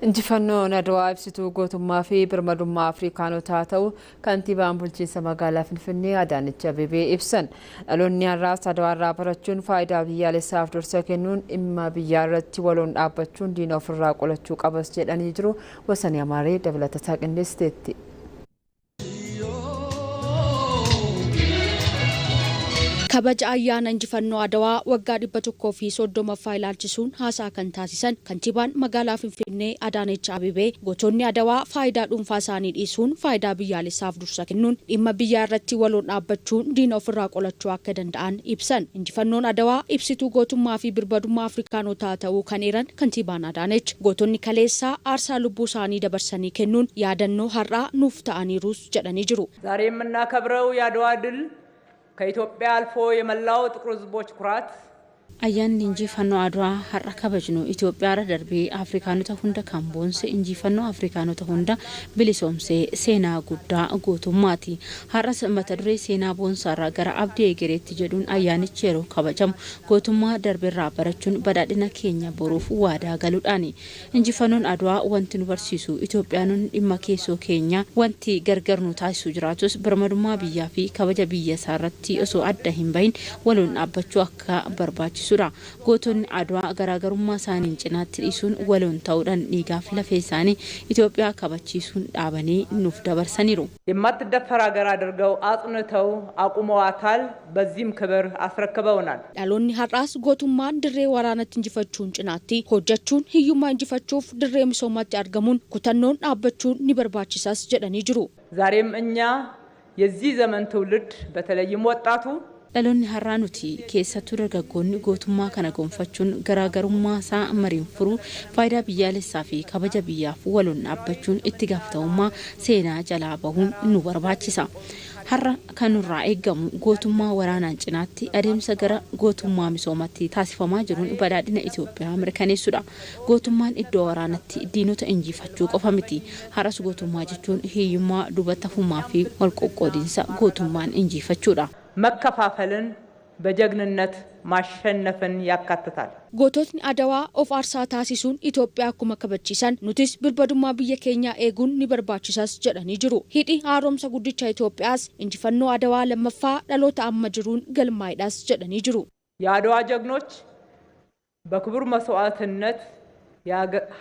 Injifannoon Adwaa ibsituu gootummaa fi birmadummaa Afrikaanotaa ta'uu kantiibaan bulchiinsa magaalaa Finfinnee Adaanech Abeebee ibsan. Dhaloonni har'aas Adwaa irraa barachuun faayidaa biyyaalessaaf dursa kennuun dhimma biyyaa irratti waloon dhaabbachuun diina ofirraa qolachuu qabas jedhanii jiru. Wasanii Amaaree dabalatasaa qindeessiteetti. Kabaja ayyaana injifannoo Adawaa waggaa 130ffaa ilaalchisuun haasaa kan taasisan kantiibaan magaalaa Finfinnee Adaanech Abeebee gootonni Adawaa faayidaa dhuunfaa isaanii dhiisuun faayidaa biyyaalessaaf dursa kennuun dhimma biyyaa irratti waloon dhaabbachuun diina ofirraa qolachuu akka danda'an ibsan. Injifannoon Adawaa ibsituu gootummaa fi birmadummaa Afrikaanotaa ta'uu kan eeran kantiibaan Adaanech gootonni kaleessaa aarsaa lubbuu isaanii dabarsanii kennuun yaadannoo har'aa nuuf ta'aniirus jedhanii jiru. ዛሬ የምናከብረው የአድዋ ድል ከኢትዮጵያ አልፎ የመላው ጥቁር ሕዝቦች ኩራት Ayyaanni injifannoo Adwaa har'a kabajnu Itoophiyaarra darbee Afrikaanota hunda kan boonse, injifannoo Afrikaanota hunda bilisoomsee seenaa guddaa gootummaati. Har'as mata duree seenaa boonsaarraa gara abdii egereetti jedhuun ayyaanichi yeroo kabajamu gootummaa darbeerraa barachuun badhaadhina keenya boruuf waadaa galuudhaani. Injifannoon Adwaa wanti nu barsiisu Itoophiyaanonni dhimma keessoo keenya wanti gargar nu taasisu jiraatus birmadummaa biyyaa fi kabaja biyya isaarratti osoo adda hin bahin waloon dhaabbachuu akka barbaachisudha. Gootonni Adwaa garaagarummaa isaaniin cinaatti dhiisuun waloon ta'uudhaan dhiigaaf lafee isaanii Itoophiyaa kabachiisuun dhaabanii nuuf dabarsaniiru. የማትደፈር ሀገር አድርገው አጽንተው አቁመዋታል። በዚህም ክብር አስረክበውናል። Dhaloonni har'aas gootummaan dirree waraanatti injifachuun cinaatti hojjechuun hiyyummaa injifachuuf dirree misoomaatti argamuun kutannoon dhaabbachuun ni barbaachisas jedhanii jiru. ዛሬም እኛ የዚህ ዘመን ትውልድ በተለይም ወጣቱ Dhaloonni har'aa nuti keessattuu dargaggoonni gootummaa kana gonfachuun garaagarummaa isaa mariin furuu, faayidaa biyyaalessaa fi kabaja biyyaaf waloon dhaabbachuun itti gaafatamummaa seenaa jalaa bahuun nu barbaachisa. Har'a kan nurraa eegamu gootummaa waraanaan cinaatti adeemsa gara gootummaa misoomatti taasifamaa jiruun badhaadhina Itoophiyaa mirkaneessuudha. Gootummaan iddoo waraanatti diinota injifachuu qofa miti. Har'as gootummaa jechuun hiyyummaa, duubatti hafummaa fi walqoqqoodiinsa gootummaan injifachuudha. መከፋፈልን በጀግንነት ማሸነፍን ያካትታል። Goototni Adawaa of aarsaa taasisuun Itoophiyaa akkuma kabachiisan nutis birmadummaa biyya keenyaa eeguun ni barbaachisas jedhanii jiru. Hidhi haaromsa guddicha Itoophiyaas injifannoo Adawaa lammaffaa dhaloota amma jiruun galmaa'edhas jedhanii jiru. የአድዋ ጀግኖች በክቡር መስዋዕትነት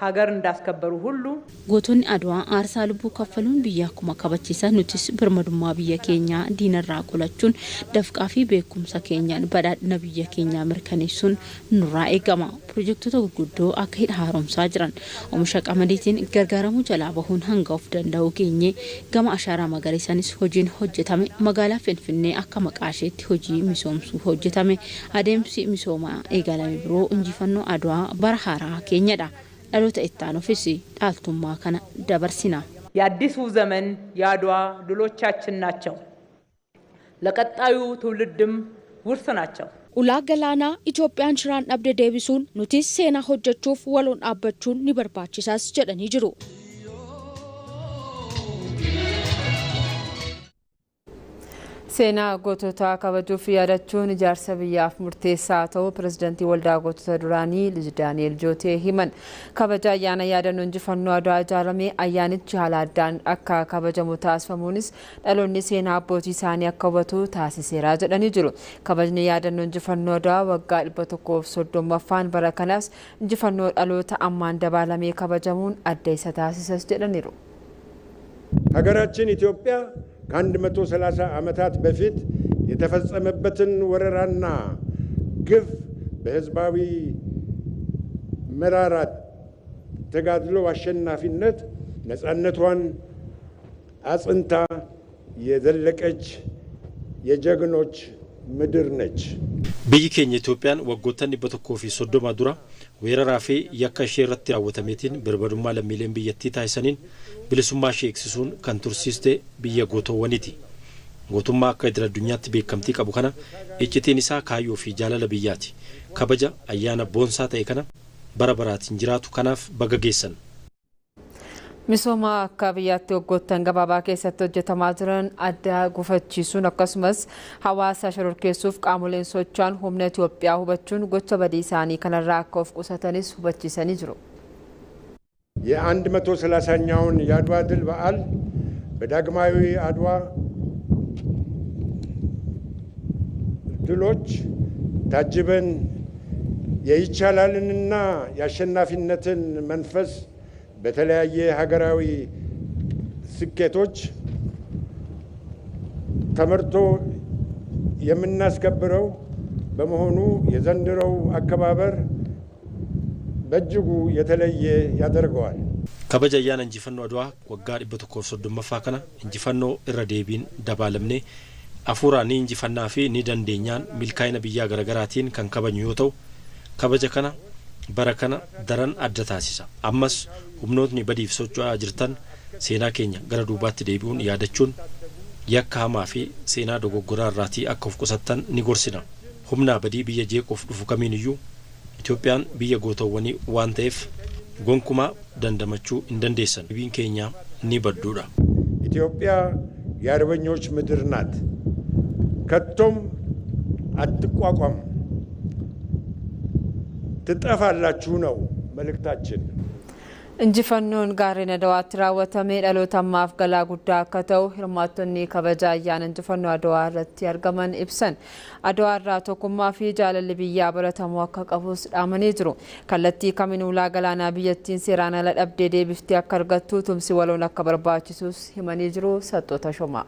ሀገር እንዳስከበሩ ሁሉ Gootonni Adwaa aarsaa lubbuu kaffaluun biyya akkuma kabachiisan nutis birmadummaa biyya keenyaa diinarraa qolachuun dafqaa fi beekumsa keenyaan badhaadhina biyya keenyaa mirkaneessuun nurraa eegama. Pirojektoota gurguddoo akka hidha haaromsaa jiran oomisha qamadiitiin gargaaramuu jalaa bahuun hanga of danda'uu geenye gama ashaaraa magariisaanis hojiin hojjetame magaalaa Finfinnee akka maqaa isheetti hojii misoomsuu hojjetame adeemsi misoomaa eegalame biroo injifannoo Adwaa bara haaraa keenyadha. Dhaloota itti aanuufis dhaaltummaa kana dabarsina. የአዲሱ ዘመን የአድዋ ድሎቻችን ናቸው። ለቀጣዩ ትውልድም ውርስ ናቸው። Ulaa galaanaa Itoophiyaan shiraan dhabde deebisuun nutis seenaa hojjechuuf waloon dhaabbachuun ni barbaachisas jedhanii jiru. Seenaa goototaa kabajuuf yaadachuun ijaarsa biyyaaf murteessaa ta'uu pirezidaantii waldaa gootota duraanii Lij Daani'el Jootee himan. Kabaja ayyaana yaadannoo injifannoo Adwaa ijaarame ayyaanichi haala addaan akka kabajamu taasifamuunis dhaloonni seenaa abbootii isaanii akka hubatu taasiseera jedhanii jiru. Kabajni yaadannoo injifannoo Adwaa waggaa 130ffaan bara kanaas injifannoo dhaloota ammaan dabalamee kabajamuun adda isa taasisas jedhaniiru. ሀገራችን ኢትዮጵያ ከ130 ዓመታት በፊት የተፈጸመበትን ወረራና ግፍ በሕዝባዊ መራራ ተጋድሎ አሸናፊነት ነፃነቷን አጽንታ የዘለቀች የጀግኖች ምድር ነች። Biyyi keenya Itoophiyaan waggoottan 130 dura weeraraa fi yakka ishee irratti raawwatameetiin birmadummaa lammiileen biyyattii taasisaniin bilisummaa ishee eegsisuun kan tursiiste biyya gootowwaniiti. Gootummaa akka idil addunyaatti beekamtii qabu kana iccitiin isaa kaayyoo fi jaalala biyyaati. Kabaja ayyaana boonsaa ta'e kana bara baraatiin jiraatu kanaaf baga geessan. Misooma akka biyyaatti waggoottan gabaabaa keessatti hojjetamaa jiran adda gufachiisuun akkasumas hawaasa shororkeessuuf qaamoleen socho'an humna Itoophiyaa hubachuun gocha badii isaanii kanarraa akka of qusatanis hubachiisanii jiru. የ130ኛውን የአድዋ ድል በዓል በዳግማዊ አድዋ ድሎች ታጅበን የይቻላልንና የአሸናፊነትን መንፈስ በተለያየ ሀገራዊ ስኬቶች ተመርቶ የምናስከብረው በመሆኑ የዘንድሮው አከባበር በእጅጉ የተለየ ያደርገዋል። Kabaja ayyaana injifannoo Adwaa waggaa 130ffaa kana injifannoo irra deebiin dabaalamnee afuuraa ni injifannaa fi ni dandeenyaan milkaa'ina biyyaa garaagaraatiin kan kabajnu yoo ta'u, kabaja kana bara kana daran adda taasisa. Ammas humnootni badiif socho'aa jirtan seenaa keenya gara duubaatti deebi'uun yaadachuun yakka hamaa fi seenaa dogoggoraa irraatii akka of qusattan ni gorsina. Humna badii biyya jeequuf dhufu kamiiniyyuu Itoophiyaan biyya gootawwanii waan ta'eef gonkumaa dandamachuu hin dandeessan. Biyyi keenya ni badduudha. ኢትዮጵያ የአርበኞች ምድር ናት። ከቶም አትቋቋም፣ ትጠፋላችሁ ነው መልእክታችን። Injifannoon gaarreen Adawaatti raawwatame dhaloota ammaaf galaa guddaa akka ta'u hirmaattonni kabaja ayyaana injifannoo Adawaa irratti argaman ibsan. Adawaa irraa tokkummaa fi jaalalli biyyaa baratamuu akka qabus dhaamanii jiru. Kallattii kamiin ulaa galaanaa biyyattiin seeraan ala dhabdee deebiftee akka argattu tumsi waloon akka barbaachisus himanii jiru. Saxxoota Shomaa.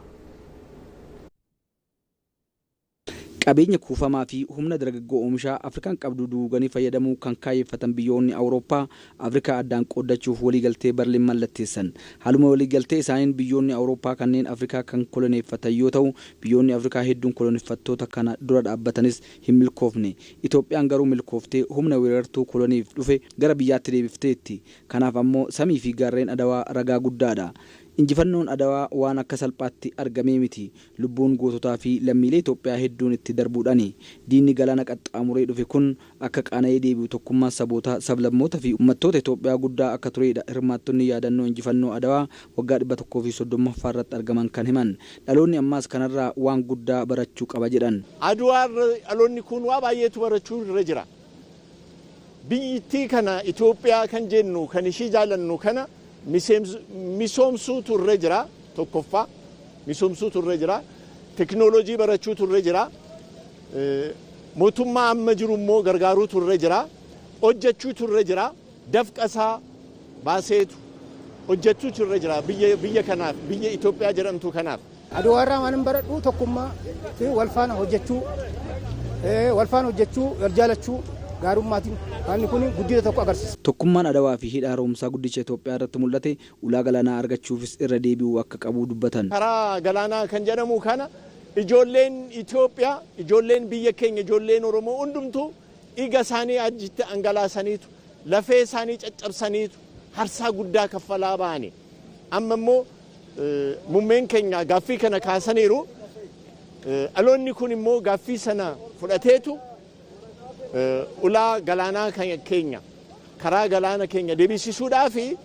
Qabeenya kuufamaa fi humna dargaggoo oomishaa Afrikaan qabdu duuganii fayyadamuu kan kaayyeffatan biyyoonni Awurooppaa Afrikaa addaan qooddachuuf waliigaltee Berliin mallatteessan. Haaluma waliigaltee isaaniin biyyoonni Awurooppaa kanneen Afrikaa kan koloneeffatan yoo ta'u, biyyoonni Afrikaa hedduun koloneeffattoota kana dura dhaabbatanis hin milkoofne. Itoophiyaan garuu milkooftee humna weerartuu koloniif dhufe gara biyyaatti deebifteetti. Kanaaf ammoo samii fi gaarreen Adawaa ragaa guddaadha. Injifannoon Adawaa waan akka salphaatti argamee miti. Lubbuun goototaa fi lammiilee Itoophiyaa hedduun itti darbuudhaani. Diinni galaana qaxxaamuree dhufe kun akka qaana'ee deebi'u tokkummaan saboota, sablammoota fi uummattoota Itoophiyaa guddaa akka turedha. Hirmaattonni yaadannoo injifannoo Adawaa waggaa 130ffaa irratti argaman kan himan. Dhaloonni ammaas kanarraa waan guddaa barachuu qaba jedhan. Adwaa dhaloonni kun waa baay'eetu barachuu irra jira. Biyyittii kana Itoophiyaa kan jennu kan ishii jaalannu kana misoomsuutu irra jira. Tokkoffaa misoomsuutu irra jira. Teknooloojii barachuutu irra jira. Mootummaa amma jiru immoo gargaaruutu irra jira. Hojjechuutu irra jira. Dafqasaa baaseetu hojjechuutu irra jira biyya kanaaf, biyya Itoophiyaa jedhamtu kanaaf. Adwaa irraa waan hin baradhu tokkummaa fi wal faana hojjechuu, wal faana hojjechuu, wal jaalachuu gaarummaatiin haalli kun guddina tokko agarsiisa. Tokkummaan Adawaa fi hidha haaromsaa guddicha Itoophiyaa irratti mul'ate ulaa galaanaa argachuufis irra deebi'uu akka qabu dubbatan. Karaa galaanaa kan jedhamu kana ijoolleen Itoophiyaa, ijoolleen biyya keenya, ijoolleen Oromoo hundumtuu dhiiga isaanii achitti dhangalaasaniitu, lafee isaanii caccabsaniitu harsaa guddaa kaffalaa ba'ani. Amma immoo muummeen keenya gaaffii kana kaasaniiru. Dhaloonni kun immoo gaaffii sana fudhateetu ulaa galaanaa keenya, karaa galaana keenya deebisisuudhaa fi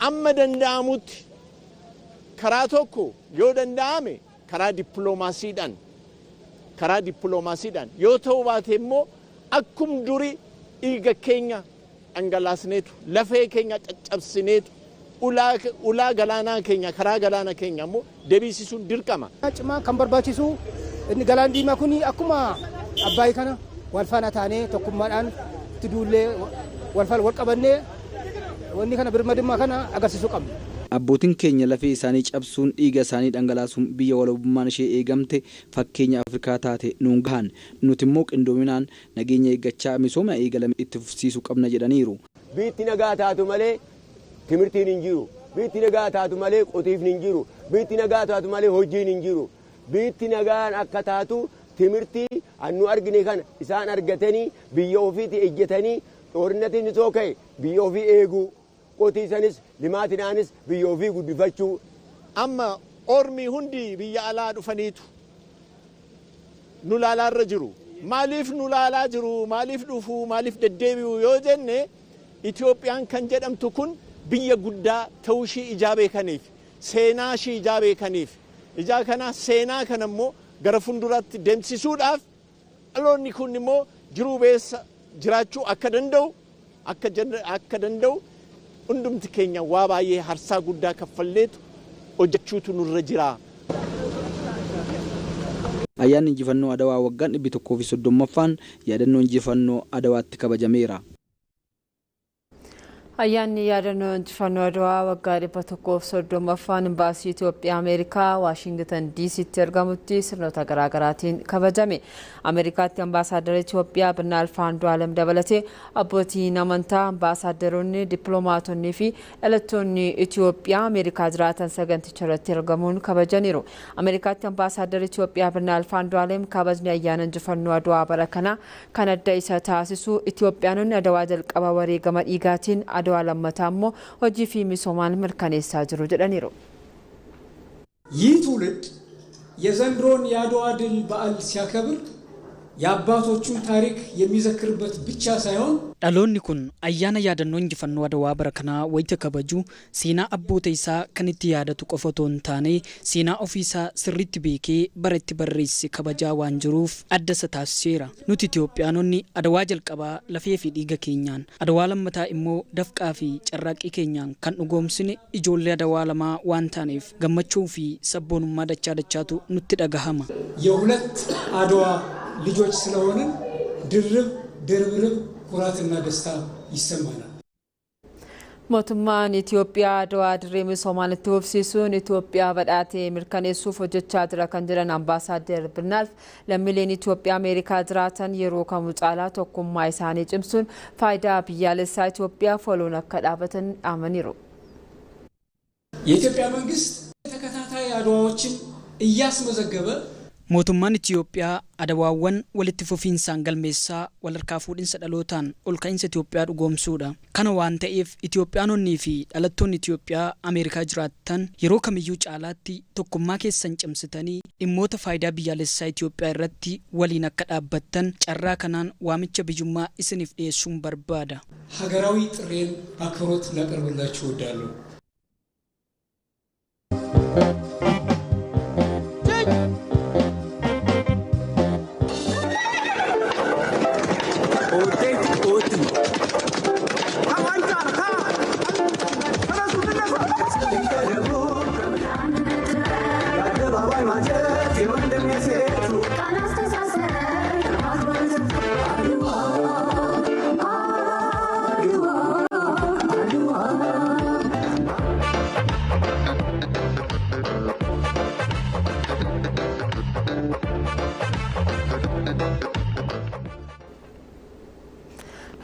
amma danda'amutti karaa tokko yoo danda'ame karaa dippiloomaasiidhaan yoo ta'uu baate immoo akkum duri dhiiga keenya dhangalaasneetu, lafee keenya caccabsineetu ulaa galaanaa keenya, karaa galaana keenya immoo deebisisuun dirqama. Cimaa kan barbaachisu inni galaan diimaa kun akkuma Abbaayii kana wal faana taanee tokkummaadhaan itti duullee wal faana wal qabannee wanni kana birmadummaa kana agarsiisuu qabna. Abbootiin keenya lafee isaanii cabsuun dhiiga isaanii dhangalaasuun biyya walabummaan ishee eegamte fakkeenya Afrikaa taate nuun gahan. Nuti immoo qindoominaan nageenya eeggachaa misooma eegalame itti fufsiisuu qabna jedhaniiru. Biitti nagaa taatu malee timirtiin hin jiru. Biitti nagaa taatu malee qotiifni hin jiru. Biitti nagaa taatu malee hojiin hin jiru. Biitti nagaan akka taatu timirtii annu argine kana isaan argatanii biyya ofiitti ejjetanii xoorinatiin isoo ka'e biyya ofii eeguu, qotiisanis limaatinaanis biyya ofii guddifachuu. Amma ormi hundi biyya alaa dhufaniitu nu laalaarra jiru. Maaliif nu laalaa jiru? Maaliif dhufu? Maaliif deddeebi'u yoo jenne Itoophiyaan kan jedhamtu kun biyya guddaa ta'uu ishii ijaa beekaniif, seenaa ishii ijaa beekaniif, ijaa kana seenaa kana immoo gara fuulduraatti deemsisuudhaaf dhaloonni kun immoo jiruu beessa jiraachuu akka danda'u hundumti keenya waa baay'ee harsaa guddaa kaffalleetu hojjechuutu nurra jira. Ayyaanni injifannoo Adawaa waggaan 130ffaan yaadannoo injifannoo Adawaatti kabajameera. Ayyaanni yaadannoo injifannoo Adawaa waggaa 130ffaan imbaasii Itoophiyaa Ameerikaa Waashingitan DC'tti argamutti sirnoota garaagaraatiin kabajame. Ameerikaatti ambaasaaddara Itoophiyaa Binnaalf Andu'aalem dabalatee abbootiin amantaa, ambaasaadaronni, dippiloomaatonnii fi dhalattoonni Itoophiyaa Ameerikaa jiraatan saganticha irratti argamuun kabajaniiru. Ameerikaatti ambaasaaddara Itoophiyaa Binnaalf Andu'aalem kabajni ayyaana injifannoo Adawaa bara kana kan adda isa taasisu Itoophiyaanonni Adawaa jalqaba wareegama dhiigaatiin Adawaa lammataa immoo hojii fi misoomaan mirkaneessaa jiru jedhaniiru. ይህ ትውልድ የዘንድሮን የአድዋ ድል በዓል ሲያከብር የአባቶቹን ታሪክ የሚዘክርበት ብቻ ሳይሆን Dhaloonni kun ayyaana yaadannoo injifannoo Adawaa bara kanaa wayita kabaju seenaa abboota isaa kan itti yaadatu qofa otoo hin taane seenaa ofiisaa sirriitti beekee bara itti barreesse kabajaa waan jiruuf adda isa taasiseera. Nuti Itoophiyaanonni Adawaa jalqabaa lafee fi dhiiga keenyaan, Adawaa lammataa immoo dafqaa fi carraaqqii keenyaan kan dhugoomsine ijoollee Adawaa lamaa waan taaneef gammachuu fi sabboonummaa dachaa dachaatu nutti dhagahama. የሁለት አድዋ ልጆች ስለሆንን ድርብ ድርብርብ ኩራትና ደስታ ይሰማናል። Mootummaan Itoophiyaa Adawaa dirree misoomaan itti fufsiisuun Itoophiyaa badhaatee mirkaneessuuf hojjechaa jira kan jedhan Ambaasaadder Birnaalf lammiileen Itoophiyaa Ameerikaa jiraatan yeroo kamuu caalaa tokkummaa isaanii cimsuun faayidaa biyyaalessaa Itoophiyaaf waloon akka dhaabatan dhaamaniiru. የኢትዮጵያ መንግስት ተከታታይ አድዋዎችን እያስመዘገበ Mootummaan Itoophiyaa adawaawwan walitti fufiinsaan galmeessaa wal harkaa fuudhinsa dhalootaan ol ka'iinsa Itoophiyaa dhugoomsuudha. Kana waan ta'eef Itoophiyaanonnii fi dhalattoonni Itoophiyaa Ameerikaa jiraatan yeroo kamiyyuu caalaatti tokkummaa keessan cimsitanii dhimmoota faayidaa biyyaalessaa Itoophiyaa irratti waliin akka dhaabbattan carraa kanaan waamicha biyyummaa isiniif dhiyeessuun barbaada. ሀገራዊ ጥሬን በአክብሮት ላቀርብላችሁ እወዳለሁ።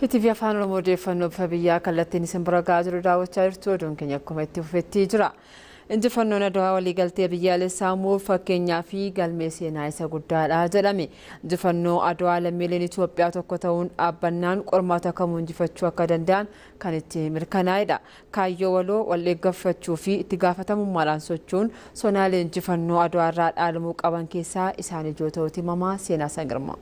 ETV Afaan Oromoo odeeffannoo bifa biyyaa kallattiin isin bira gahaa jiru daawwachaa jirtu. Oduun keenya akkuma itti fufetti jira. Injifannoon Adawaa waliigaltee biyyaalessaa immoo fakkeenyaa fi galmee seenaa isa guddaadha jedhame. Injifannoo Adawaa lammiileen Itoophiyaa tokko ta'uun dhaabbannaan qormaata kamuu injifachuu akka danda'an kan itti mirkanaa'edha. Kaayyoo waloo wal eeggachuu fi itti gaafatamummaadhaan socho'uun sonaalee injifannoo Adawaa irraa dhaalamuu qaban keessaa isaan ijoo ta'uuti himamaa. Seenaa Sangirmaa.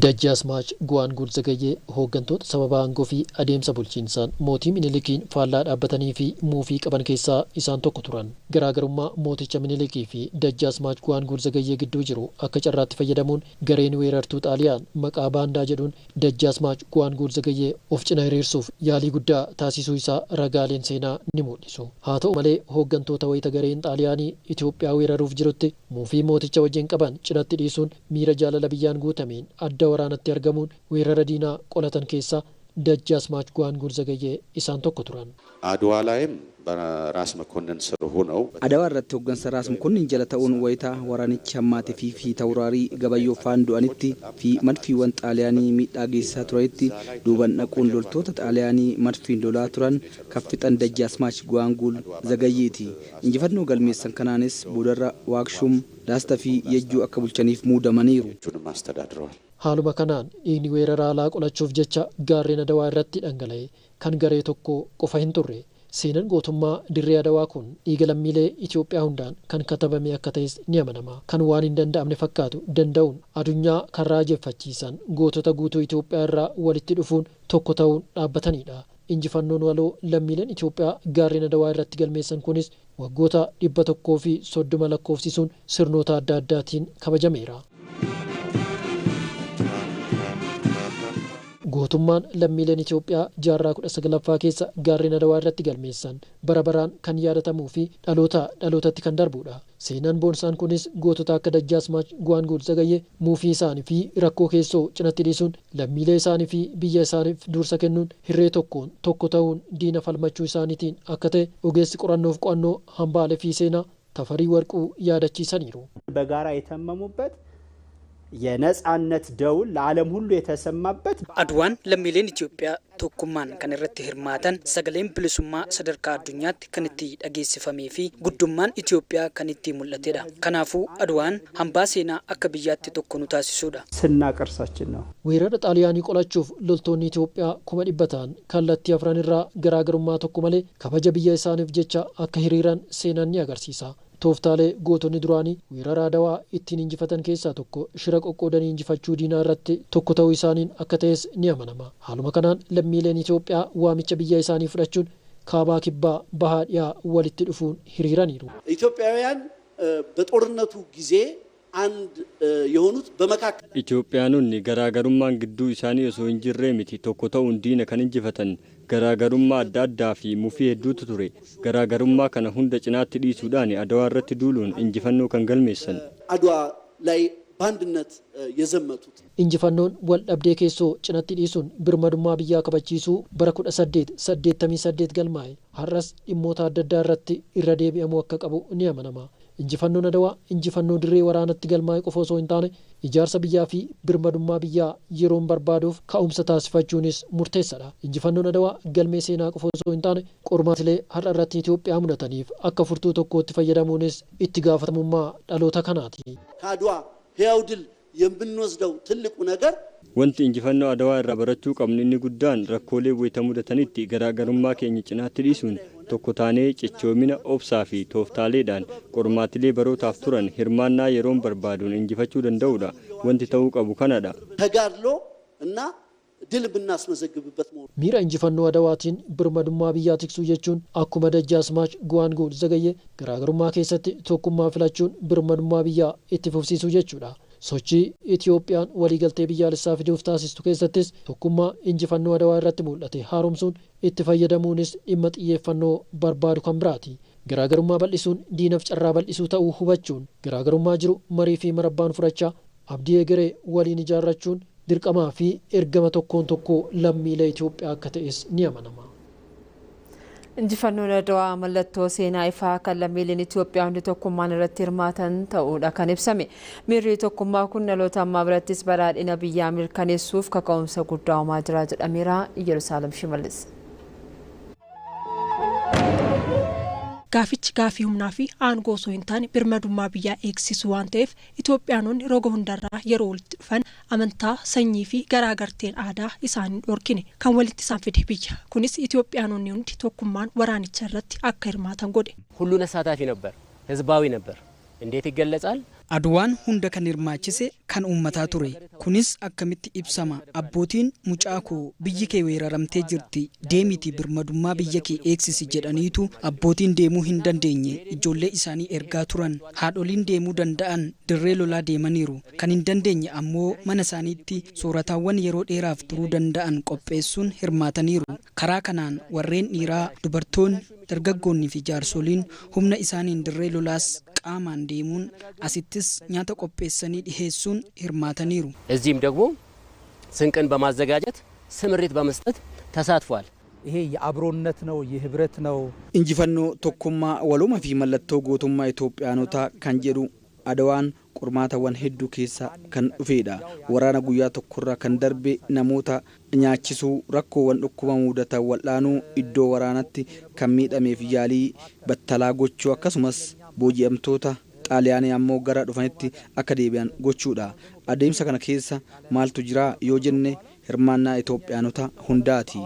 Dajjaazmaach Guwaanguul Zagayyee hooggantoota sababa aangoo fi adeemsa bulchiinsaan mootii Minilikiin faallaa dhaabbatanii fi muufii qaban keessaa isaan tokko turan. Garaagarummaa mooticha Minilikii fi Dajjaazmaach Guwaanguul Zagayyee gidduu jiru akka carraatti fayyadamuun gareen weerartuu Xaaliyaan maqaa baandaa jedhuun Dajjaazmaach Guwaanguul Zagayyee of cina hiriirsuuf yaalii guddaa taasisuu isaa ragaaleen seenaa ni mul'isu. Haa ta'u malee hooggantoota wayita gareen Xaaliyaanii Itoophiyaa weeraruuf jirutti muufii mooticha wajjin qaban cinatti dhiisuun miira jaalala biyyaan guutameen adda waraanatti argamuun weerara diinaa qolatan keessaa Dajjaazmaach Guwaanguul Zagayyee isaan tokko turan. አድዋ ላይም በራስ መኮንን ስር ሆነው Adawaa irratti hooggansa Raas Mokonnin jala ta'uun wayitaa waraanichi hammaatee fi fiitawuraarii Gabayyoo faan du'anitti fi madfiiwwan Xaaliyaanii miidhaa geessisaa turanitti duuban dhaquun loltoota Xaaliyaanii madfiin lolaa turan kan fixan Dajjaazmaach Guwaanguul Zagayyeeti. Injifannoo galmeessan kanaanis boodarra Waaqshuum, Laastaa fi Yejjuu akka bulchaniif muudamaniiru. አስተዳድረዋል። Haaluma kanaan dhiigni weerara alaa qolachuuf jecha gaarreen Adawaa irratti dhangala'e kan garee tokko qofa hin turre. Seenaan gootummaa dirree Adawaa kun dhiiga lammiilee Itoophiyaa hundaan kan katabame akka ta'es ni amanama. Kan waan hin danda'amne fakkaatu danda'uun addunyaa kan raajeffachiisan gootota guutuu Itoophiyaa irraa walitti dhufuun tokko ta'uun dhaabbatanidha. Injifannoon waloo lammiileen Itoophiyaa gaarreen Adawaa irratti galmeessan kunis waggoota 130 lakkoofsisuun sirnoota adda addaatiin kabajameera. Gootummaan lammiileen Itoophiyaa jaarraa 19ffaa keessa gaarreen Adawaa irratti galmeessan bara baraan kan yaadatamuu fi dhaloota dhalootatti kan darbudha. Seenaan boonsaan kunis gootota akka Dajjaazmaach Guwaanguul Zagayyee muufii isaanii fi rakkoo keessoo cinatti dhiisuun lammiilee isaanii fi biyya isaaniif dursa kennuun hirree tokkoon tokko ta'uun diina falmachuu isaaniitiin akka ta'e ogeessi qorannoof qo'annoo hambaalee fi seenaa Tafarii Warquu yaadachiisaniiru. በጋራ የተመሙበት የነጻነት ደውል ለዓለም ሁሉ የተሰማበት Adwaan lammiileen Itoophiyaa tokkummaan kan irratti hirmaatan, sagaleen bilisummaa sadarkaa addunyaatti kan itti dhageessifamee fi guddummaan Itoophiyaa kan itti mul'atedha. Kanaafuu Adwaan hambaa seenaa akka biyyaatti tokko nu taasisudha. ስና ቅርሳችን ነው። Weerara Xaaliyaanii qolachuuf loltoonni Itoophiyaa 400,000 ta'an kallattii afran irraa garaagarummaa tokko malee kabaja biyya isaaniif jecha akka hiriiran seenaan ni agarsiisa. Tooftaalee gootonni duraanii weerara Adawaa ittiin injifatan keessaa tokko shira qoqqoodanii injifachuu diinaa irratti tokko ta'uu isaaniin akka ta'es ni amanama. Haaluma kanaan lammiileen Itoophiyaa waamicha biyya isaanii fudhachuun kaabaa, kibbaa, bahaa, dhiyaa walitti dhufuun hiriiraniiru. ኢትዮጵያውያን በጦርነቱ ጊዜ አንድ የሆኑት በመካከል Itoophiyaanonni garaagarummaan gidduu isaanii osoo hin jirree miti tokko ta'uun diina kan injifatan. Garaagarummaa adda addaa fi mufii hedduutu ture. Garaagarummaa kana hunda cinaatti dhiisuudhaan Adawaa irratti duuluun injifannoo kan galmeessan. አድዋ ላይ በአንድነት የዘመቱት። Injifannoon wal dhabdee keessoo cinatti dhiisuun birmadummaa biyyaa kabachiisuu bara 1888 galmaa'e har'as dhimmoota adda addaa irratti irra deebi'amuu akka qabu ni amanama. Injifannoon Adawaa injifannoo dirree waraanatti galmaa'e qofa osoo hin taane, ijaarsa biyyaa fi birmadummaa biyyaa yeroon barbaaduuf ka'umsa taasifachuunis murteessaadha. Injifannoon Adawaa galmee seenaa qofa osoo hin taane, qormaatilee har'a irratti Itoophiyaa mudataniif akka furtuu tokkootti fayyadamuunis itti gaafatamummaa dhaloota kanaati. ከአድዋ ሕያው ድል የምንወስደው ትልቁ ነገር Wanti injifannoo Adawaa irraa barachuu qabnu inni guddaan rakkoolee wayita mudatanitti garaagarummaa keenya cinaatti dhiisuun tokko taanee cichoomina, obsaa fi tooftaaleedhaan qormaatilee barootaaf turan hirmaannaa yeroon barbaaduun injifachuu danda'udha. Wanti ta'uu qabu kanadha. ተጋድሎ እና ድል የምናስመዘግብበት መሆኑ Miira injifannoo Adawaatiin birmadummaa biyyaa tiksuu jechuun akkuma Dajjaasmaach Guwaanguul Zagayyee garaagarummaa keessatti tokkummaa filachuun birmadummaa biyyaa itti fufsiisuu jechuudha. Sochii Itiyoophiyaan waliigaltee biyyaalessaa fiduuf taasistu keessattis tokkummaa injifannoo Adawaa irratti mul'ate haaromsuun itti fayyadamuunis dhimma xiyyeeffannoo barbaadu kan biraati. Garaagarummaa bal'isuun diinaf carraa bal'isuu ta'uu hubachuun, garaagarummaa jiru marii fi marabbaan furachaa abdii egeree waliin ijaarrachuun dirqamaa fi ergama tokkoon tokkoo lammiilee Itoophiyaa akka ta'es ni amanama. Injifannoon Adawaa mallattoo seenaa ifaa kan lammiileen Itoophiyaa hundi tokkummaan irratti hirmaatan ta'uudha kan ibsame. Miirri tokkummaa kun dhaloota ammaa birattis badhaadhina biyyaa mirkaneessuuf kaka'umsa guddaa uumaa jira jedhameera. Yerusaalem Shimallis. Gaafichi gaafii humnaa fi aangoo osoo hin taane birmadummaa biyyaa eegsisu waan ta'eef, Itoophiyaanonni roga hundarraa yeroo walitti dhufan amantaa, sanyii fi garaagarteen aadaa isaanii dhorkine. Kan walitti isaan fide biyya. Kunis Itoophiyaanonni hundi tokkummaan waraanicha irratti akka hirmaatan godhe. ሁሉን አሳታፊ ነበር፣ ህዝባዊ ነበር። እንዴት ይገለጻል? Adwaan hunda kan hirmaachise, kan uummataa ture. Kunis akkamitti ibsama? Abbootiin "Mucaa koo, biyyi kee weeraramtee jirti, deemiti birmadummaa biyya kee eegsisi" jedhaniitu abbootiin deemuu hin dandeenye ijoollee isaanii ergaa turan. Haadholiin deemuu danda'an dirree lolaa deemaniiru. Kan hin dandeenye ammoo mana isaaniitti soorataawwan yeroo dheeraaf turuu danda'an qopheessuun hirmaataniiru. Karaa kanaan warreen dhiiraa, dubartoonni, dargaggoonnii fi jaarsoliin humna isaaniin dirree lolaas qaamaan deemuun, asittis nyaata qopheessanii dhiheessuun hirmaataniiru. እዚህም ደግሞ ስንቅን በማዘጋጀት ስምሪት በመስጠት ተሳትፏል። ይሄ የአብሮነት ነው፣ የህብረት ነው። Injifannoo tokkummaa, walooma fi mallattoo gootummaa Itoophiyaanotaa kan jedhu Adawaan qormaatawwan hedduu keessa kan dhufedha. Waraana guyyaa tokkorraa kan darbe namoota nyaachisuu, rakkoowwan dhukkuba mudatan wal'aanuu, iddoo waraanatti kan miidhameef yaalii battalaa gochuu, akkasumas booji'amtoota Xaaliyaanii ammoo gara dhufanitti akka deebi'an gochuudha. Adeemsa kana keessa maaltu jira yoo jenne, hirmaannaa Itoophiyaanota hundaati.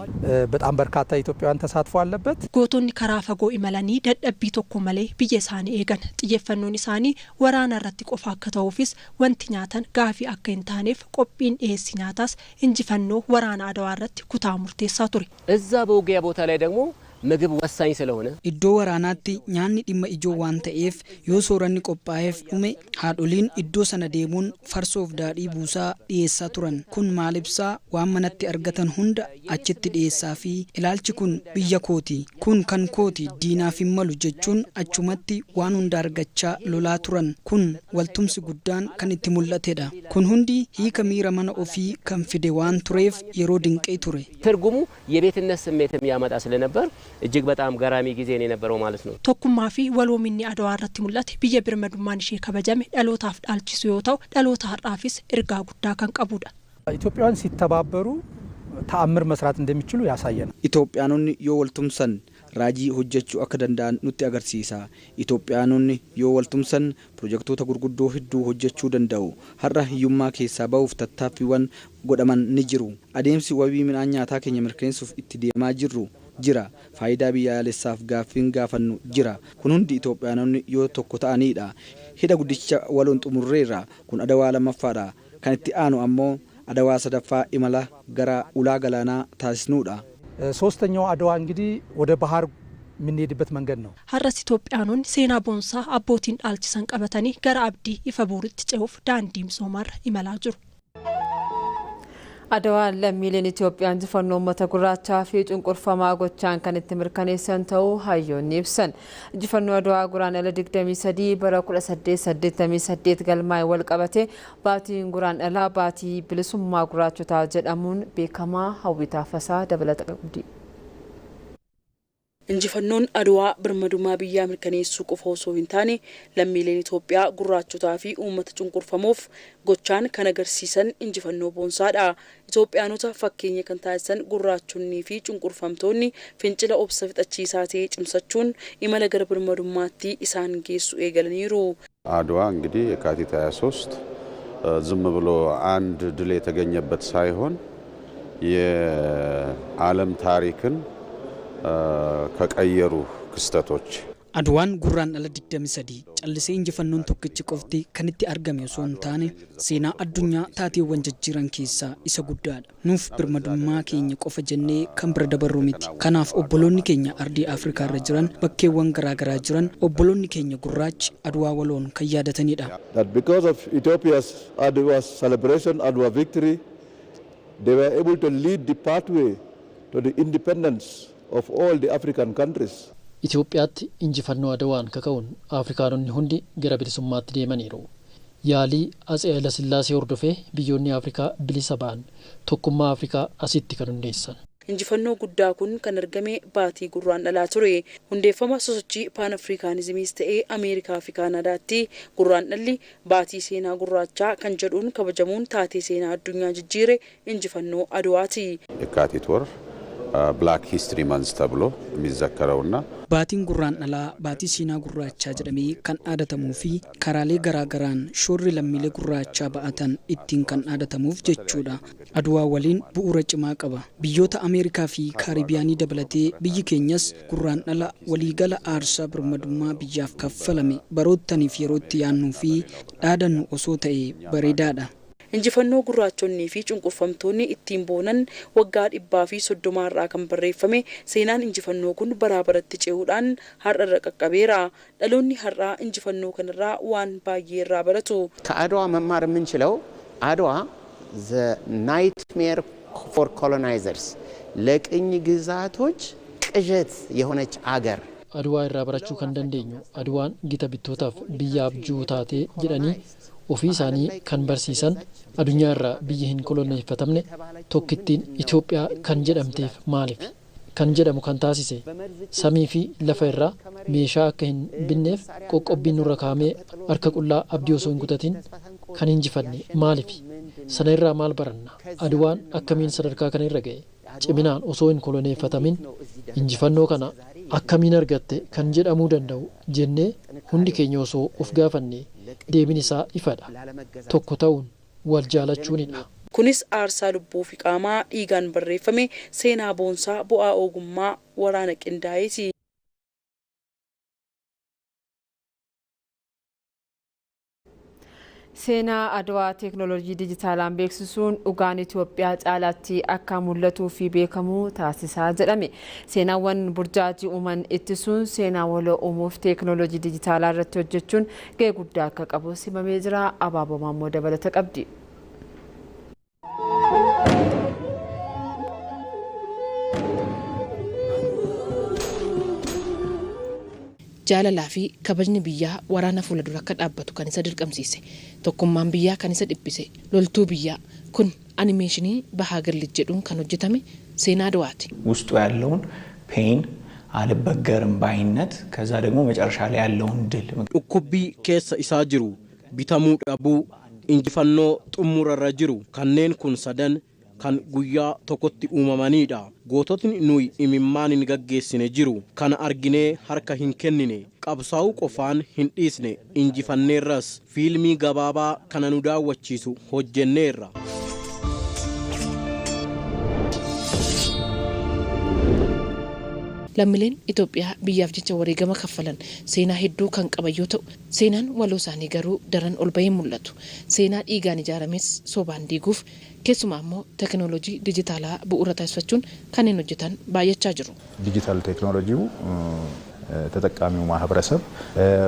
በጣም በርካታ ኢትዮጵያውያን ተሳትፎ አለበት። Gootonni karaa fagoo imalanii dadhabbii tokko malee biyya isaanii eegan. Xiyyeeffannoon isaanii waraana irratti qofa akka ta'uufis, wanti nyaatan gaafii akka hin taaneef qophiin dhiyeessi nyaataas injifannoo waraana Adawaa irratti kutaa murteessaa ture. እዛ በውጊያ ቦታ ላይ ደግሞ ምግብ ወሳኝ ስለሆነ Iddoo waraanaatti nyaanni dhimma ijoo waan ta'eef, yoo sooranni qophaa'eef dhume haadholiin iddoo sana deemuun farsoof daadhii buusaa dhiyeessaa turan. Kun maal ibsaa? Waan manatti argatan hunda achitti dhiyeessaa fi ilaalchi kun biyya kooti, kun kan kooti, diinaaf hin malu jechuun achumatti waan hunda argachaa lolaa turan. Kun waltumsi guddaan kan itti mul'atedha. Kun hundi hiika miira mana ofii kan fide waan tureef yeroo dinqee ture. ትርጉሙ የቤትነት ስሜት የሚያመጣ ስለነበር እጅግ በጣም ገራሚ ጊዜ ነው የነበረው ማለት ነው። Tokkummaa fi waloominni Adawaa irratti mul'ate biyya birmadummaan ishee kabajame dhalootaaf dhaalchisu yoo ta'u, dhaloota har'aafis ergaa guddaa kan qabudha. ኢትዮጵያውያን ሲተባበሩ ተአምር መስራት እንደሚችሉ ያሳየናል። Itoophiyaanonni yoo waltumsan raajii hojjechuu akka danda'an nutti agarsiisa. Itoophiyaanonni yoo waltumsan pirojektoota gurguddoo hedduu hojjechuu danda'u. Har'a hiyyummaa keessaa ba'uuf tattaaffiiwwan godhaman ni jiru. Adeemsi wabii midhaan nyaataa keenya mirkaneessuuf itti deemaa jirru jira. Faayidaa biyyaalessaaf gaaffiin gaafannu jira. Kun hundi Itoophiyaanonni yoo tokko ta'anidha. Hidha guddicha waloon xumurreerra. Kun Adawaa lammaffaadha. Kan itti aanu ammoo Adawaa sadaffaa imala gara ulaa galaanaa taasisnudha. ሶስተኛው አድዋ እንግዲህ ወደ ባህር የምንሄድበት መንገድ ነው። Har'as Itoophiyaanonni seenaa boonsaa abbootiin dhaalchisan qabatanii gara abdii ifa boruutti ce'uuf daandii misoomaarra imalaa jiru. Adawaan lammiileen Itoophiyaa injifannoo uummata gurraachaa fi cunqurfamaa gochaan kan itti mirkaneessan ta'uu hayyoonni ibsan. Injifannoo Adawaa Guraandhala 23 bara 1888 galmaa'e wal qabate baatiin Guraandhalaa baatii bilisummaa gurraachotaa jedhamuun beekamaa. Hawwii Taaffasaa dabalata qabdi. Injifannoon Adwaa birmadummaa biyyaa mirkaneessuu qofa osoo hin taane lammiileen Itoophiyaa gurraachotaa fi uummata cunqurfamoof gochaan kan agarsiisan injifannoo boonsaadha. Itoophiyaanota fakkeenya kan taasisan gurraachonnii fi cunqurfamtoonni fincila obsa fixachiisaa ta'e cimsachuun imala gara birmadummaatti isaan geessu eegalaniiru. አድዋ እንግዲህ የካቲት 23 ዝም ብሎ አንድ ድል የተገኘበት ሳይሆን የዓለም ታሪክን ከቀየሩ ክስተቶች Adwaan Guraandhala 23 callisee injifannoon tokkichi qofti kan itti argame osoo hin taane seenaa addunyaa taateewwan jijjiiran keessaa isa guddaadha. Nuuf birmadummaa keenya qofa jennee kan bira dabarru miti. Kanaaf obboloonni keenya ardii Afrikaa irra jiran, bakkeewwan garaagaraa jiran, obboloonni keenya gurraachi Adwaa waloon kan yaadatanidha. That because of Ethiopia's Adwa celebration, Adwa victory, they were able to lead the pathway to the independence of all the African countries. Itoophiyaatti injifannoo Adawaan kaka'uun Afrikaanonni hundi gara bilisummaatti deemaniiru. Yaalii Atsee Hayilasillaasee hordofee biyyoonni Afrikaa bilisa ba'an tokkummaa Afrikaa asitti kan hundeessan. Injifannoo guddaa kun kan argame baatii Gurraandhalaa ture. Hundeeffama sosochii Paan Afrikaanizimiis ta'ee Ameerikaa fi Kaanaadaatti Gurraandhalli baatii seenaa gurraachaa kan jedhuun kabajamuun taatee seenaa addunyaa jijjiire injifannoo Adwaati. የካቲት ወር ብላክ ሂስትሪ መንዝ ተብሎ የሚዘከረውና Baatiin Gurraandhalaa baatii seenaa gurraachaa jedhamee kan dhaadatamuu fi karaalee garaagaraan shoorri lammiilee gurraachaa ba'atan ittiin kan dhaadatamuuf jechuudha. Adwaa waliin bu'uura cimaa qaba. Biyyoota Ameerikaa fi Kaaribiyaanii dabalatee biyyi keenyas Gurraandhala waliigala aarsaa birmadummaa biyyaaf kaffalame baroottaniif yeroo itti yaadnuu fi dhaadannu osoo ta'e bareedaadha. Injifannoo gurraachonnii fi cunqurfamtoonni ittiin boonan waggaa 130 irraa kan barreeffame seenaan injifannoo kun baraa baratti ce'uudhaan har'a irra qaqqabeera. Dhaloonni har'aa injifannoo kanarraa waan baay'ee irraa baratu. ከአድዋ መማር የምንችለው አድዋ ዘ ናይትሜር ፎር ኮሎናይዘርስ ለቅኝ ግዛቶች ቅዠት የሆነች አገር Adwaa irraa barachuu kan dandeenyu Adwaan gita bittootaaf biyya abjuu taatee jedhanii ofii isaanii kan barsiisan, addunyaa irraa biyyi hin koloneeffatamne tokkittiin Itoophiyaa kan jedhamteef maaliif kan jedhamu kan taasise, samii fi lafa irraa meeshaa akka hin binneef qoqqobbiin nurra kaa'amee harka qullaa abdii osoo hin kutatin kan injifanne maaliif? Sana irraa maal baranna? Adwaan akkamiin sadarkaa kana irra ga'e? Ciminaan osoo hin koloneeffatamin injifannoo kana akkamiin argatte kan jedhamuu danda'u jennee hundi keenya osoo of gaafanne deebiin isaa ifadha. Tokko ta'uun wal jaalachuunidha. Kunis aarsaa lubbuu fi qaamaa dhiigaan barreeffame seenaa boonsaa bu'aa ogummaa waraana qindaa'eeti. Seenaa Adwaa teeknooloojii dijitaalaan beeksisuun dhugaan Itoophiyaa caalaatti akka mul'atuu fi beekamu taasisaa jedhame. Seenaawwan burjaajii uuman ittisuun seenaa waloo uumuuf teeknooloojii dijitaalaa irratti hojjechuun gahee guddaa akka qabu simamee jira. Abaaboo Maammoo dabalata qabdi. Jaalalaa fi kabajni biyyaa waraana fuuldura akka dhaabbatu kan isa dirqamsiise, tokkummaan biyyaa kan isa dhiphise loltuu biyyaa kun animeeshinii Bahaa Girlit jedhuun kan hojjetame seenaa Adwaati. ውስጡ ያለውን ፔን አልበገርም ባይነት ከዛ ደግሞ መጨረሻ ላይ ያለውን ድል Dhukkubbii keessa isaa jiru, bitamuu dhabuu, injifannoo xumurarra jiru, kanneen kun sadan kan guyyaa tokkotti uumamanidha. Goototni nuyi imimmaan hin gaggeessine jiru. Kana arginee harka hin kennine. Qabsaa'uu qofaan hin dhiisne. Injifanneerras fiilmii gabaabaa kana nu daawwachiisu hojjenneerra. Lammiileen Itoophiyaa biyyaaf jecha wareegama kaffalan seenaa hedduu kan qaban yoo ta'u, seenaan waloo isaanii garuu daran ol bahee mul'atu. Seenaa dhiigaan ijaarames sobaan diiguuf keessumaa immoo teekinooloojii dijitaalaa bu'uura taasifachuun kanneen hojjetan baay'achaa jiru. ዲጂታል ቴክኖሎጂው ተጠቃሚው ማህበረሰብ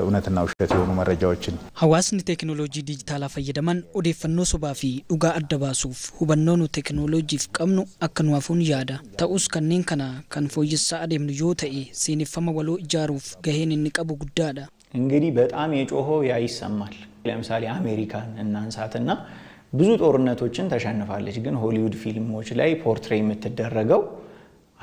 እውነትና ውሸት የሆኑ መረጃዎችን Hawaasni teekinooloojii dijitaalaa fayyadaman odeeffannoo sobaa fi dhugaa adda baasuuf hubannoo nu teekinooloojiif qabnu akka nu hafuun yaada. Ta'us kanneen kana kan fooyyessaa adeemnu yoo ta'e seeneffama waloo ijaaruuf gaheen inni qabu guddaadha. እንግዲህ በጣም የጮኸው ያ ይሰማል። ለምሳሌ አሜሪካን እናንሳትና ብዙ ጦርነቶችን ተሸንፋለች፣ ግን ሆሊውድ ፊልሞች ላይ ፖርትሬ የምትደረገው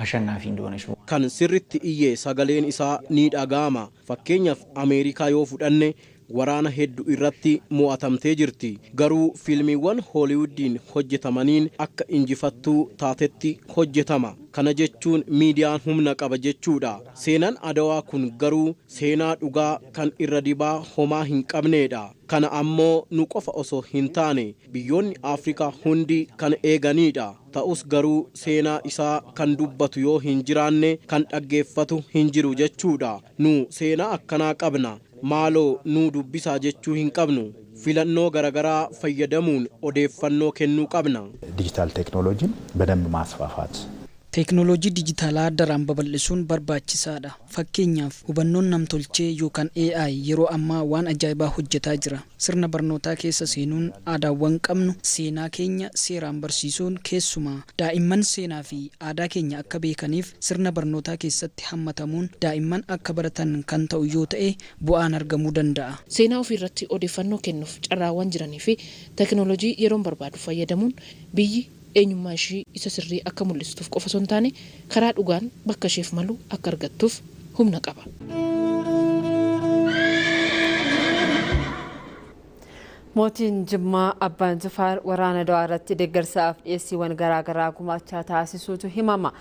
አሸናፊ እንደሆነች ነው። Kan sirritti iyye sagaleen isaa ni dhaga'ama. Fakkeenyaaf Ameerikaa yoo fudhanne waraana hedduu irratti mo'atamtee jirti. Garuu fiilmiiwwan Hooliwudiin hojjetamaniin akka injifattuu taatetti hojjetama. Kana jechuun miidiyaan humna qaba jechuudha. Seenaan Adawaa kun garuu seenaa dhugaa kan irra dibaa homaa hin qabneedha. Kana ammoo nu qofa osoo hin taane biyyoonni Afrikaa hundi kan eeganiidha. Ta'us garuu seenaa isaa kan dubbatu yoo hin jiraanne kan dhaggeeffatu hin jiru jechuudha. Nu seenaa akkanaa qabna. Maaloo nuu dubbisaa jechuu hin qabnu. Filannoo garaagaraa fayyadamuun odeeffannoo kennuu qabna. ዲጂታል ቴክኖሎጂን በደንብ ማስፋፋት Teekinooloojii dijitaalaa daraan babal'isuun barbaachisaadha. Fakkeenyaaf hubannoon namtolchee yookaan AI yeroo ammaa waan ajaa'ibaa hojjetaa jira. Sirna barnootaa keessa seenuun aadaawwan qabnu seenaa keenya seeraan barsiisuun keessumaa daa'imman seenaa fi aadaa keenya akka beekaniif sirna barnootaa keessatti hammatamuun daa'imman akka baratan kan ta'u yoo ta'e bu'aan argamuu danda'a. Seenaa ofiirratti odeeffannoo kennuuf carraawwan jiranii fi teekinooloojii yeroon barbaadu fayyadamuun biyyi eenyummaa ishii isa sirrii akka mul'istuuf qofa osoo hin taane karaa dhugaan bakka isheef malu akka argattuuf humna qaba. Mootiin Jimmaa Abbaan Jifaar waraana Adawaa irratti deeggarsaaf dhiyeessiiwwan garaagaraa gumaachaa taasisuutu himama.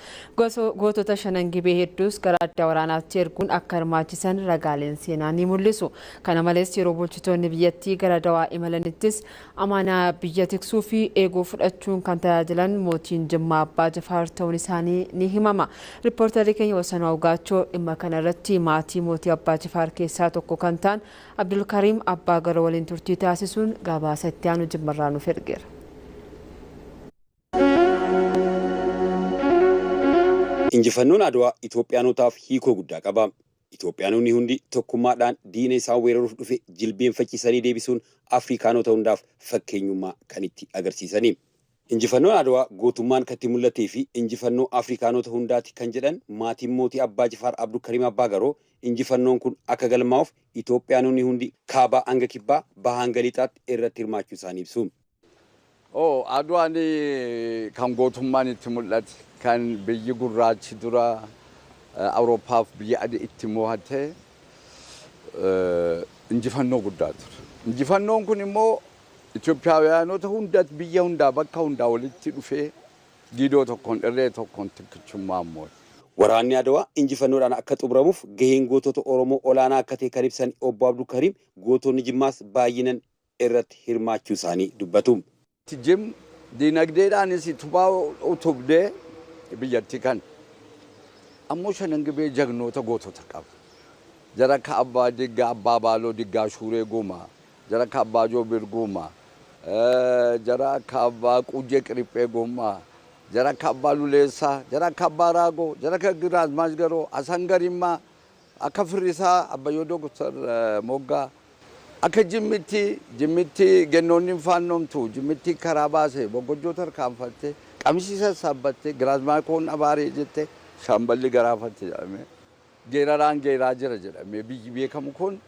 Gootota shanan gibee hedduus gara adda waraanaatti erguun akka hirmaachisan ragaaleen seenaa ni mul'isu. Kana malees yeroo bulchitoonni biyyattii gara Adawaa imalanittis amaanaa biyya tiksuu fi eeguu fudhachuun kan tajaajilan mootiin Jimmaa Abbaa Jifaar ta'uun isaanii ni himama. Riippoortarri keenya Wasanaa Ugaachoo dhimma kanarratti maatii mootii Abbaa Jifaar keessaa tokko kan ta'an Abdulkariim Abbaa Garoo waliin turtii taasisuun gabaasa itti aanu Jimmarraa nuuf ergeera. Injifannoon Adwaa Itoophiyaanotaaf hiikoo guddaa qaba. Itoophiyaanonni hundi tokkummaadhaan diina isaan weeraruuf dhufe jilbeenfachiisanii deebisuun Afrikaanota hundaaf fakkeenyummaa kan itti agarsiisani. Injifannoon Adwaa gootummaan kan itti mul'atee fi injifannoo Afrikaanota hundaati kan jedhan maatiin mootii Abbaa Jifaar Abdulkariim Abbaa Garoo injifannoon kun akka galmaa'uuf Itoophiyaanonni hundi kaabaa hanga kibbaa bahaa hanga lixaatti irratti hirmaachuu isaanii ibsu. Adwaan kan gootummaan itti mul'ate kan biyyi gurraachi dura Awurooppaaf biyya adii itti mo'ate injifannoo guddaa ture. Injifannoon kun immoo Itoophiyaanota hundaatti biyya hundaa bakka hundaa walitti dhufee giidoo tokkoon irree tokkoon tikkichummaa moo'e. Waraanni Adwaa injifannoodhaan akka xumuramuuf gaheen gootota Oromoo olaanaa akka ta'e kan ibsan obbo Abdulkariim gootonni Jimmaas baay'inaan irratti hirmaachuu isaanii dubbatu. Jim dinagdeedhaanis utubaa utubdee biyyattii kan ammoo shanan gibee jagnoota gootota qaba. Jara akka abbaa diggaa abbaa baaloo diggaa shuuree guumaa, jara akka abbaa joobir guumaa, jara akka abbaa quujee qiriphee guumaa, jara akka abbaa luleessaa, jara akka abbaa raagoo, jara akka giraazmaash garoo, asan garimmaa, akka firrisaa abbayyoo doktar moggaa, akka jimmitti gennoonni hin faannomtu, jimmitti karaa baase, boggojjoo tarkaanfatte, qamishii sassaabbatte, giraazmaa koon abaaree jette, shaamballi garaafatte jedhamee geeraraan geeraa jira jedhamee biyyi beekamu kun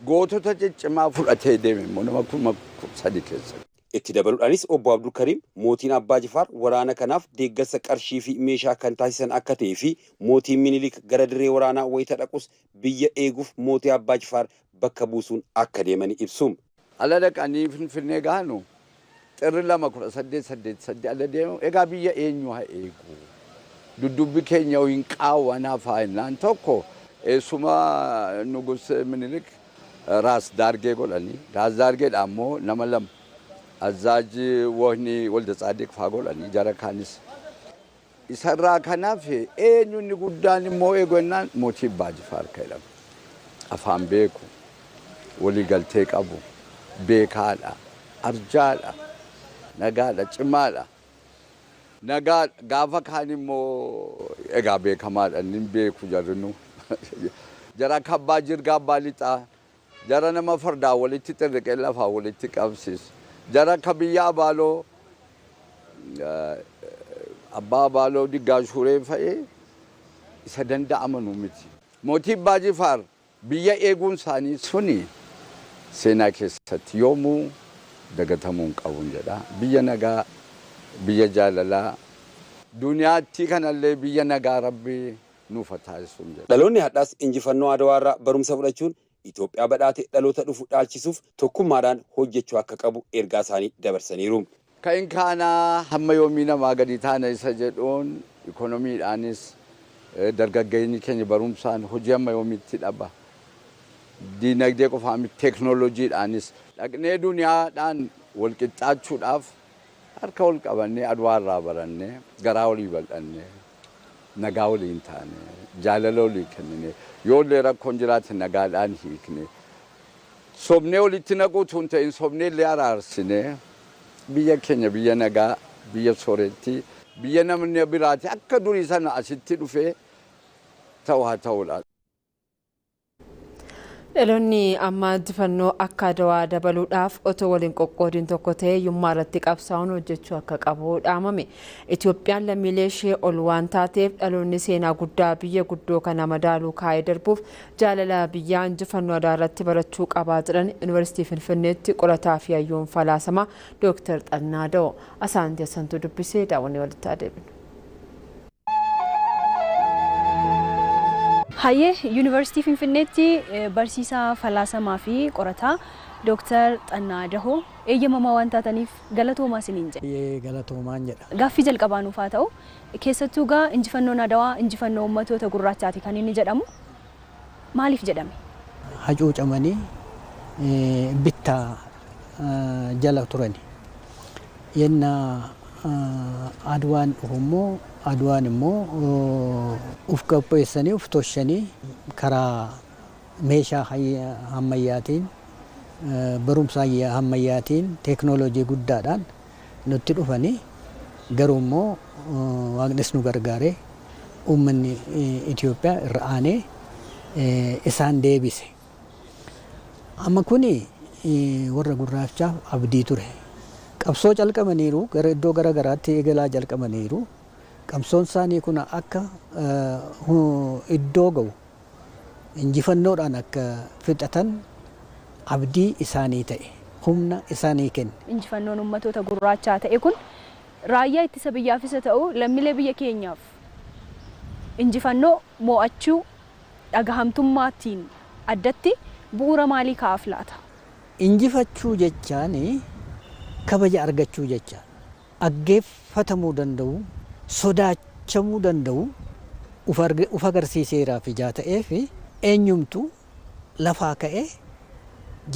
gootota ciccimaa fudhatee deeme immoo nama 3,000 keessa. Itti dabaluudhaanis obbo Abdulkariim mootiin Abbaa Jifaar waraana kanaaf deeggarsa qarshii fi meeshaa kan taasisan akka ta'ee fi mootiin Minilik gara dirree waraanaa wayita dhaqus biyya eeguuf mootii Abbaa Jifaar bakka buusuun akka deeman ibsu. Ala dhaqanii Finfinnee gaanu xirri 2 1888 ala deemu egaa biyya eenyu haa eegu? Dudubbi keenya hin qaawwanaa faayinaan tokko eessuma Nugus Minilik raas daargee godhanii raas daargeedha ammoo nama lama Azaaji Wohni Walda Tsaadiq faa godhanii jara kaanis Isarraa kanaaf eenyu inni guddaan immoo eegonnaan mootii Abbaa Jifaar jedhama. Afaan beeku, waliigaltee qabu, beekaadha, arjaadha, nagaadha, cimaadha. Nagaa gaafa kaan immoo egaa beekamaadha inni beeku jarrinu. Jara akka abbaa jirgaa abbaa lixaa, jara nama fardaa walitti xirriqee lafaa walitti qabsiisu. Jara akka biyya abaaloo abbaa abaaloo diggaa shuree fa'ee isa danda'amanu miti. Mootii Abbaa Jifaar biyya eeguun isaanii suni seenaa keessatti yoomuu dagatamuu hin qabu jedha. Biyya nagaa, biyya jaalalaa, duniyaatti kanallee biyya nagaa rabbi nuuf haa taasisu jedha. Dhaloonni har'aas injifannoo Adawaa irraa barumsa fudhachuun Itoophiyaa badhaate dhaloota dhufu dhaalchisuuf tokkummaadhaan hojjechuu akka qabu ergaa isaanii dabarsaniiru. Kan kaanaa hamma yoomii namaa gadi taana isa jedhuun ikoonomiidhaanis dargaggeenyi keenya barumsaan hojii hamma yoomiitti dhaba. Diinagdee qofaa miti teeknooloojiidhaanis dhaqnee duniyaadhaan wal qixxaachuudhaaf harka wal qabannee Adwaa irraa barannee garaa walii bal'annee nagaa waliin taane jaalala walii kennine yoollee rakkoon jiraate nagaadhaan hiikne sobnee walitti naquutu hin ta'in sobnee illee araarsine biyya keenya biyya nagaa biyya sooretti biyya namni biraati akka durii sana asitti dhufee ta'u haa ta'uudha. Dhaloonni ammaa injifannoo akka Adawaa dabaluudhaaf otoo waliin qoqqoodiin tokko ta'ee hiyyummaa irratti qabsaa'uun hojjechuu akka qabu dhaamame. Itoophiyaan lammiilee ishee ol waan taateef dhaloonni seenaa guddaa biyya guddoo kana madaaluu kaa'ee darbuuf jaalala biyyaa injifannoo Adawaa irratti barachuu qabaa jedhan Yuunivarsiitii Finfinneetti qorataa fi hayyuun falaasamaa Dooktar Xannaa Da'oo. Asaantii Asantuu dubbisee daawwannee walitti adeemnu. Hayyee Yuunivarsiitii Finfinneetti barsiisaa falaasamaa fi qorataa Dooktar Xannaa Dahoo eeyyamamaa waan taataniif galatoomaa isiniin jedha. Galatoomaan jedha. Gaaffii jalqabaa nuuf haa ta'u keessattuu gaa injifannoon Adawaa injifannoo uummattoota gurraachaati kan inni jedhamu maaliif jedhame? Hacuucamanii bittaa jala turani. Yennaa Adwaan dhufu immoo Adwaan immoo uf qopheessanii uf toshanii karaa meeshaa ammayyaatiin barumsa ammayyaatiin teeknooloojii guddaadhaan nutti dhufanii garuu immoo waaqnis nu gargaaree uummanni Itoophiyaa irra aanee isaan deebise. Amma kuni warra gurraachaaf abdii ture. Qabsoo calqabaniiru gara iddoo gara garaatti eegalaa jalqabaniiru. Qabsoon isaanii kun akka iddoo ga'u injifannoodhaan akka fixatan abdii isaanii ta'e humna isaanii kenne. Injifannoon uummattoota gurraachaa ta'e kun raayyaa ittisa biyyaafis haa ta'u lammiilee biyya keenyaaf injifannoo mo'achuu dhagahamtummaatiin addatti bu'uura maalii kaa'aaf laata? Injifachuu jechaan kabaja argachuu jecha dhaggeeffatamuu danda'u sodaachamuu danda'u uf agarsiiseeraaf ijaa ta'eef eenyumtu lafaa ka'ee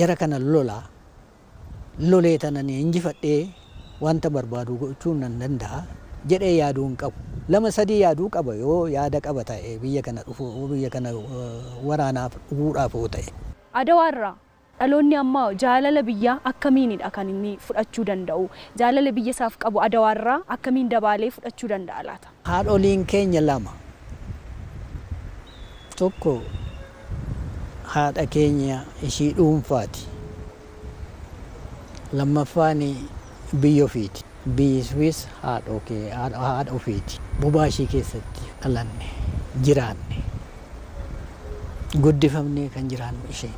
jara kana lolaa lolee tananii injifadhee wanta barbaadu gochuu nan danda'a jedhee yaaduu hin qabu. Lama sadii yaaduu qaba yoo yaada qaba ta'e biyya kana dhufu biyya kana waraanaaf dhufuudhaaf yoo ta'e. Adawaarraa dhaloonni ammaa jaalala biyyaa akkamiinidha kan inni fudhachuu danda'u? Jaalala biyya isaaf qabu Adawaarraa akkamiin dabaalee fudhachuu danda'a laata? Haadholiin keenya lama. Tokko haadha keenya ishii dhuunfaati. Lammaffaan biyya ofiiti. Biyyi sunis haadha ofiiti. Bobaa ishii keessatti dhalanne, jiraanne, guddifamnee kan jiraannu isheen.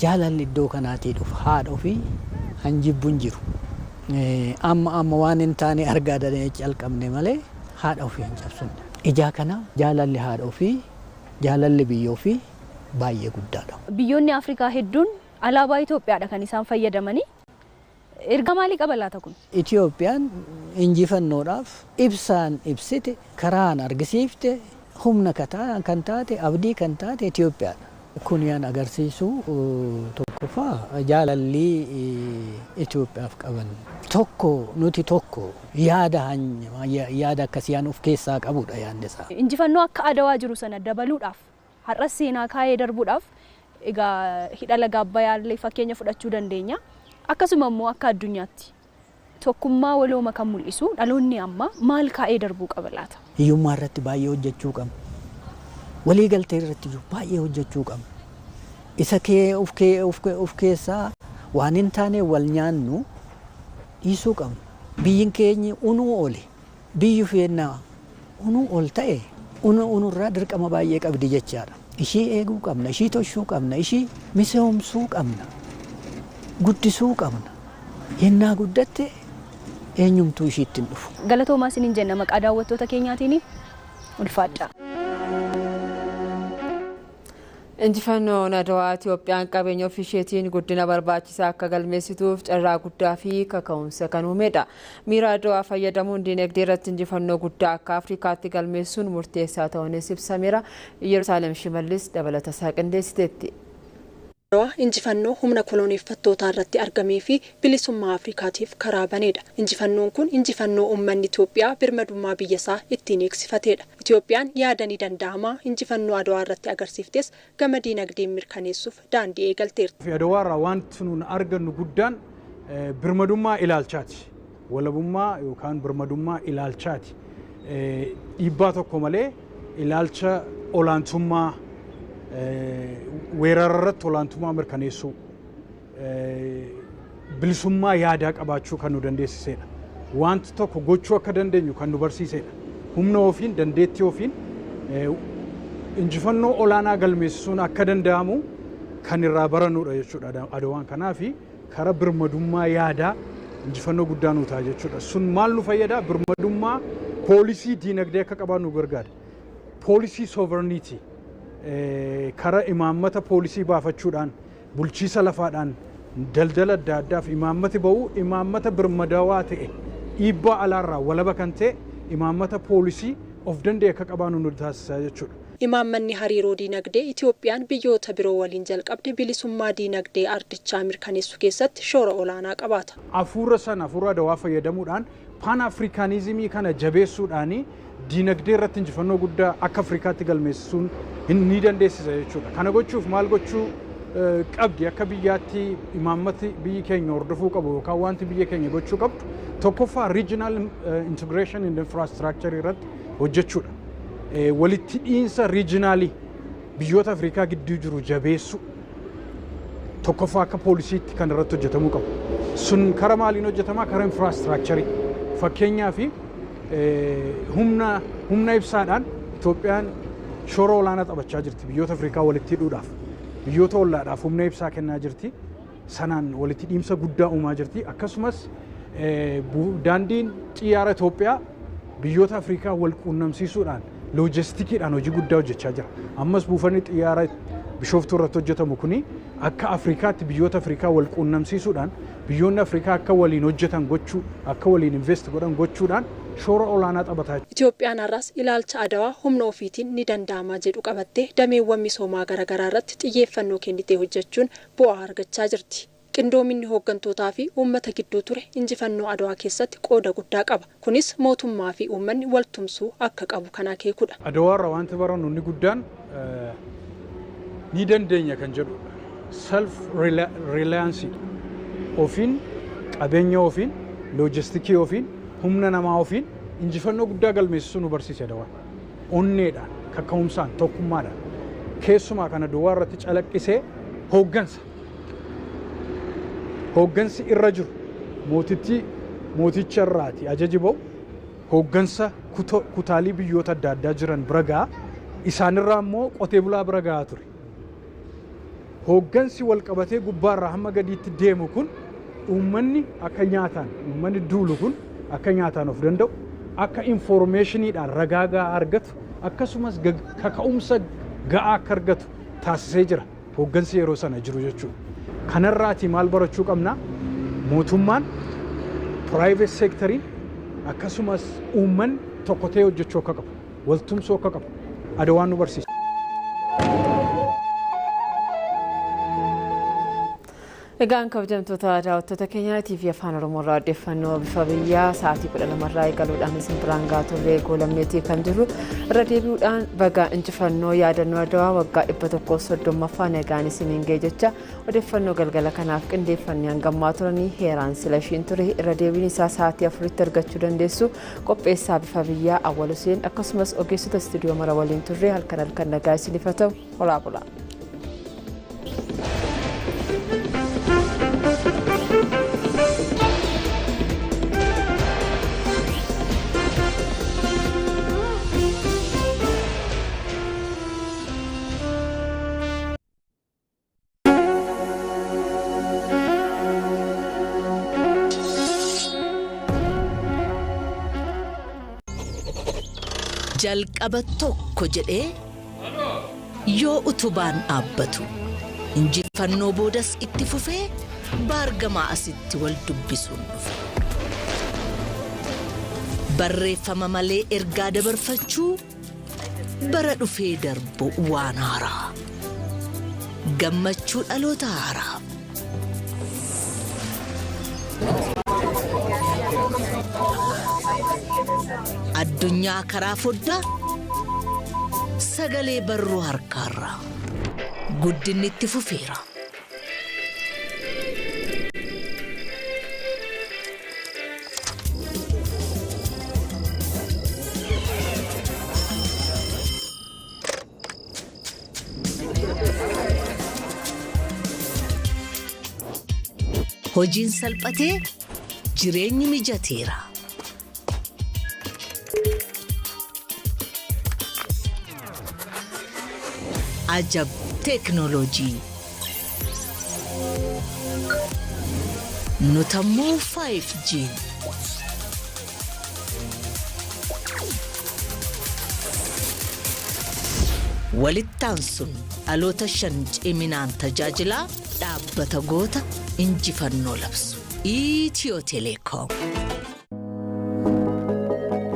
Jaalalli iddoo kanaatii dhufa haadha ofii hanjibbu hin jiru. Amma amma waan hin taane argaa danee calqabne malee haadha ofii hin cabsine. Ijaa kana jaalalli haadha ofii, jaalalli biyya ofii baay'ee guddaadha. Biyyoonni Afrikaa hedduun alaabaa Itoophiyaadha kan isaan fayyadamanii. Erga maalii qaba laata kun? Itoophiyaan injifannoodhaaf ibsaan ibsite, karaan argisiifte, humna kan taate, abdii kan taate Itoophiyaadha. Kun yaan agarsiisu tokko Tokkoffaa jaalalli Itoophiyaaf qaban tokko nuti tokko yaada yaada akkasii of keessaa qabudha yaadni isaa. Injifannoo akka Adawaa jiru sana dabaluudhaaf har'as seenaa kaayee darbuudhaaf egaa hidha laga Abbayyaa fakkeenya fudhachuu dandeenya. Akkasuma immoo akka addunyaatti tokkummaa walooma kan mul'isu dhaloonni amma maal kaa'ee darbuu qaba laata? Hiyyummaa irratti baay'ee hojjechuu qabna. Waliigaltee irratti baay'ee hojjechuu qabna. Isa kee of keessaa waan hin taane wal nyaannu dhiisuu qabna. Biyyi keenya unuu ole biyyi feennaa unuu ol ta'e unurraa dirqama baay'ee qabdi jechaadha. Ishii eeguu qabna, ishii toshuu qabna, ishii misoomsuu qabna, guddisuu qabna. Yennaa guddatte eenyumtuu ishiitti hin dhufu. Galatoomaa isiniin jenna maqaa daawwattoota keenyaatiin ulfaadha. Injifannoon Adawaa Itoophiyaan qabeenya ofii isheetiin guddina barbaachisaa akka galmeessituuf carraa guddaa fi kaka'umsa kan uumedha. Miira Adawaa fayyadamuun diinagdee irratti injifannoo guddaa akka Afrikaatti galmeessuun murteessaa ta'uunis ibsameera. Yerusaalem Shimallis dabalata isaa qindeessiteetti. Adawaa injifannoo humna koloneeffattootaa irratti argamee fi bilisummaa Afrikaatiif karaa baneedha. Injifannoon kun injifannoo uummanni Itoophiyaa birmadummaa biyya isaa ittiin eegsifateedha. Itoophiyaan yaada ni danda'ama injifannoo Adawaa irratti agarsiiftes gama diinagdeen mirkaneessuuf daandii eegalteerti. Adawaa irraa wanti nuun argannu guddaan birmadummaa ilaalchaati. Walabummaa yookaan birmadummaa ilaalchaati. Dhiibbaa tokko malee ilaalcha olaantummaa weerara irratti olaantummaa mirkaneessuu bilisummaa yaadaa qabaachuu kan nu dandeessisedha. Wanti tokko gochuu akka dandeenyu kan nu barsiisedha. Humna ofiin dandeettii ofiin injifannoo olaanaa galmeessisuun akka danda'amu kan irraa barannudha jechuudha Adawaan. Kanaafi karaa birmadummaa yaadaa injifannoo guddaa nu ta'a jechuudha. Sun maal nu fayyada? Birmadummaa poolisii diinagdee akka qabaannu nu gargaara. Poolisii sovereignty karaa imaammata poolisii baafachuudhaan bulchiisa lafaadhaan daldala adda addaaf imaammati ba'u imaammata birmadawaa ta'e dhiibbaa alaarraa walaba kan ta'e imaammata poolisii of danda'e akka qabaannu nu taasisa jechuudha. Imaammanni hariiroo diinagdee Itoophiyaan biyyoota biroo waliin jalqabde bilisummaa diinagdee ardichaa mirkaneessuu keessatti shoora olaanaa qabaata. Afuura sana afuura Adawaa fayyadamuudhaan paan afrikaanizimii kana jabeessuudhaan diinagdee irratti injifannoo guddaa akka Afrikaatti galmeessisuun ni dandeessisa jechuudha. Kana gochuuf maal gochuu qabdi akka biyyaatti imaammati biyyi keenya hordofuu qabu yookaan wanti biyya keenya gochuu qabdu tokkoffaa regional integration and infrastructure irratti hojjechuudha. Walitti dhiinsa riijinaalii biyyoota Afrikaa gidduu jiru jabeessu tokkoffaa akka poolisiitti kan irratti hojjetamuu qabu. Sun karaa maaliin hojjetamaa? Karaa infraastiraakcharii. Fakkeenyaaf humna ibsaadhaan Itoophiyaan shoora olaanaa taphachaa jirti biyyoota Afrikaa walitti hidhuudhaaf. Biyyoota ollaadhaaf humna ibsaa kennaa jirti. Sanaan walitti dhiimsa guddaa uumaa jirti. Akkasumas daandiin xiyyaara Itoophiyaa biyyoota Afrikaa wal quunnamsiisuudhaan loojistikiidhaan hojii guddaa hojjechaa jira. Ammas buufanni xiyyaara Bishooftuu irratti hojjetamu kuni akka Afrikaatti biyyoota Afrikaa wal quunnamsiisuudhaan biyyoonni Afrikaa akka waliin hojjetan gochuu akka waliin invest godhan gochuudhaan shoora olaanaa taphataa jira. Itoophiyaan har'as ilaalcha Adawaa humna ofiitiin ni danda'ama jedhu qabattee dameewwan misoomaa garaagaraa irratti xiyyeeffannoo kennitee hojjechuun bu'aa argachaa jirti. Qindoominni hooggantootaa fi uummata gidduu ture injifannoo Adawaa keessatti qooda guddaa qaba. Kunis mootummaa fi uummanni waltumsuu akka qabu kan akeekudha. Adawaa irraa wanti barannu inni guddaan ni dandeenya kan jedhudha. Self reliance ofiin qabeenya ofiin loojistikii ofiin humna namaa ofiin injifannoo guddaa galmeessisuu nu barsiise Adawaan. Onneedhaan, kaka'umsaan, tokkummaadhaan keessumaa kana Adawaa irratti calaqqisee hooggansa. Hooggansi irra jiru mooticha irraati ajaji ba'u hooggansa kutaalii biyyoota adda addaa jiran bira ga'a. Isaanirraa immoo qotee bulaa bira gahaa ture. Hooggansi wal qabatee gubbaarraa hamma gadiitti deemu kun uummanni akka nyaataan uummanni duulu kun akka nyaataan of danda'u akka infoormeeshiniidhaan ragaa gahaa argatu akkasumas kaka'umsa ga'aa akka argatu taasisee jira hooggansi yeroo sana jiru jechuudha. Kanarraatii maal barachuu qabna? Mootummaan, private sectoriin akkasumas uummanni tokko ta'ee hojjechuu akka qabu, waltumsuu akka qabu Adawaan nu barsiisa. Egaan kabajamtoota daawwattoota keenya TV Afaan Oromoo irraa odeeffannoo bifa biyyaa sa'aatii 12 irraa eegaluudhaan isin biraan gahaa turre goolamneetii kan jirru irra deebi'uudhaan baga injifannoo yaadannoo Adawaa waggaa 130ffaa nagaan isiniin ga'e jecha odeeffannoo galgala kanaaf qindeeffannee hangammaa turanii heeraan silashiin ture irra deebiin isaa sa'aatii 4tti argachuu dandeessu qopheessaa bifa biyyaa Awwal Huseen akkasumas ogeessota istuudiyoo mara waliin turre halkan halkan nagaa isiniif haa ta'u horaa bulaa. Jalqaba tokko jedhee yoo utubaan dhaabbatu injifannoo boodas itti fufee baargamaa asitti wal dubbisuun dhufe. Barreeffama malee ergaa dabarfachuu bara dhufee darbu waan haaraa. Gammachuu dhaloota haaraa. Addunyaa karaa foddaa sagalee barruu harkaarraa guddinni itti fufeera. Hojiin salphatee jireenyi mijateera. Ajab teeknooloojii! Nutammoo 5G. Walittaan sun dhaloota shan ciminaan tajaajilaa dhaabbata goota injifannoo labsu. Itiyoo Telekoom.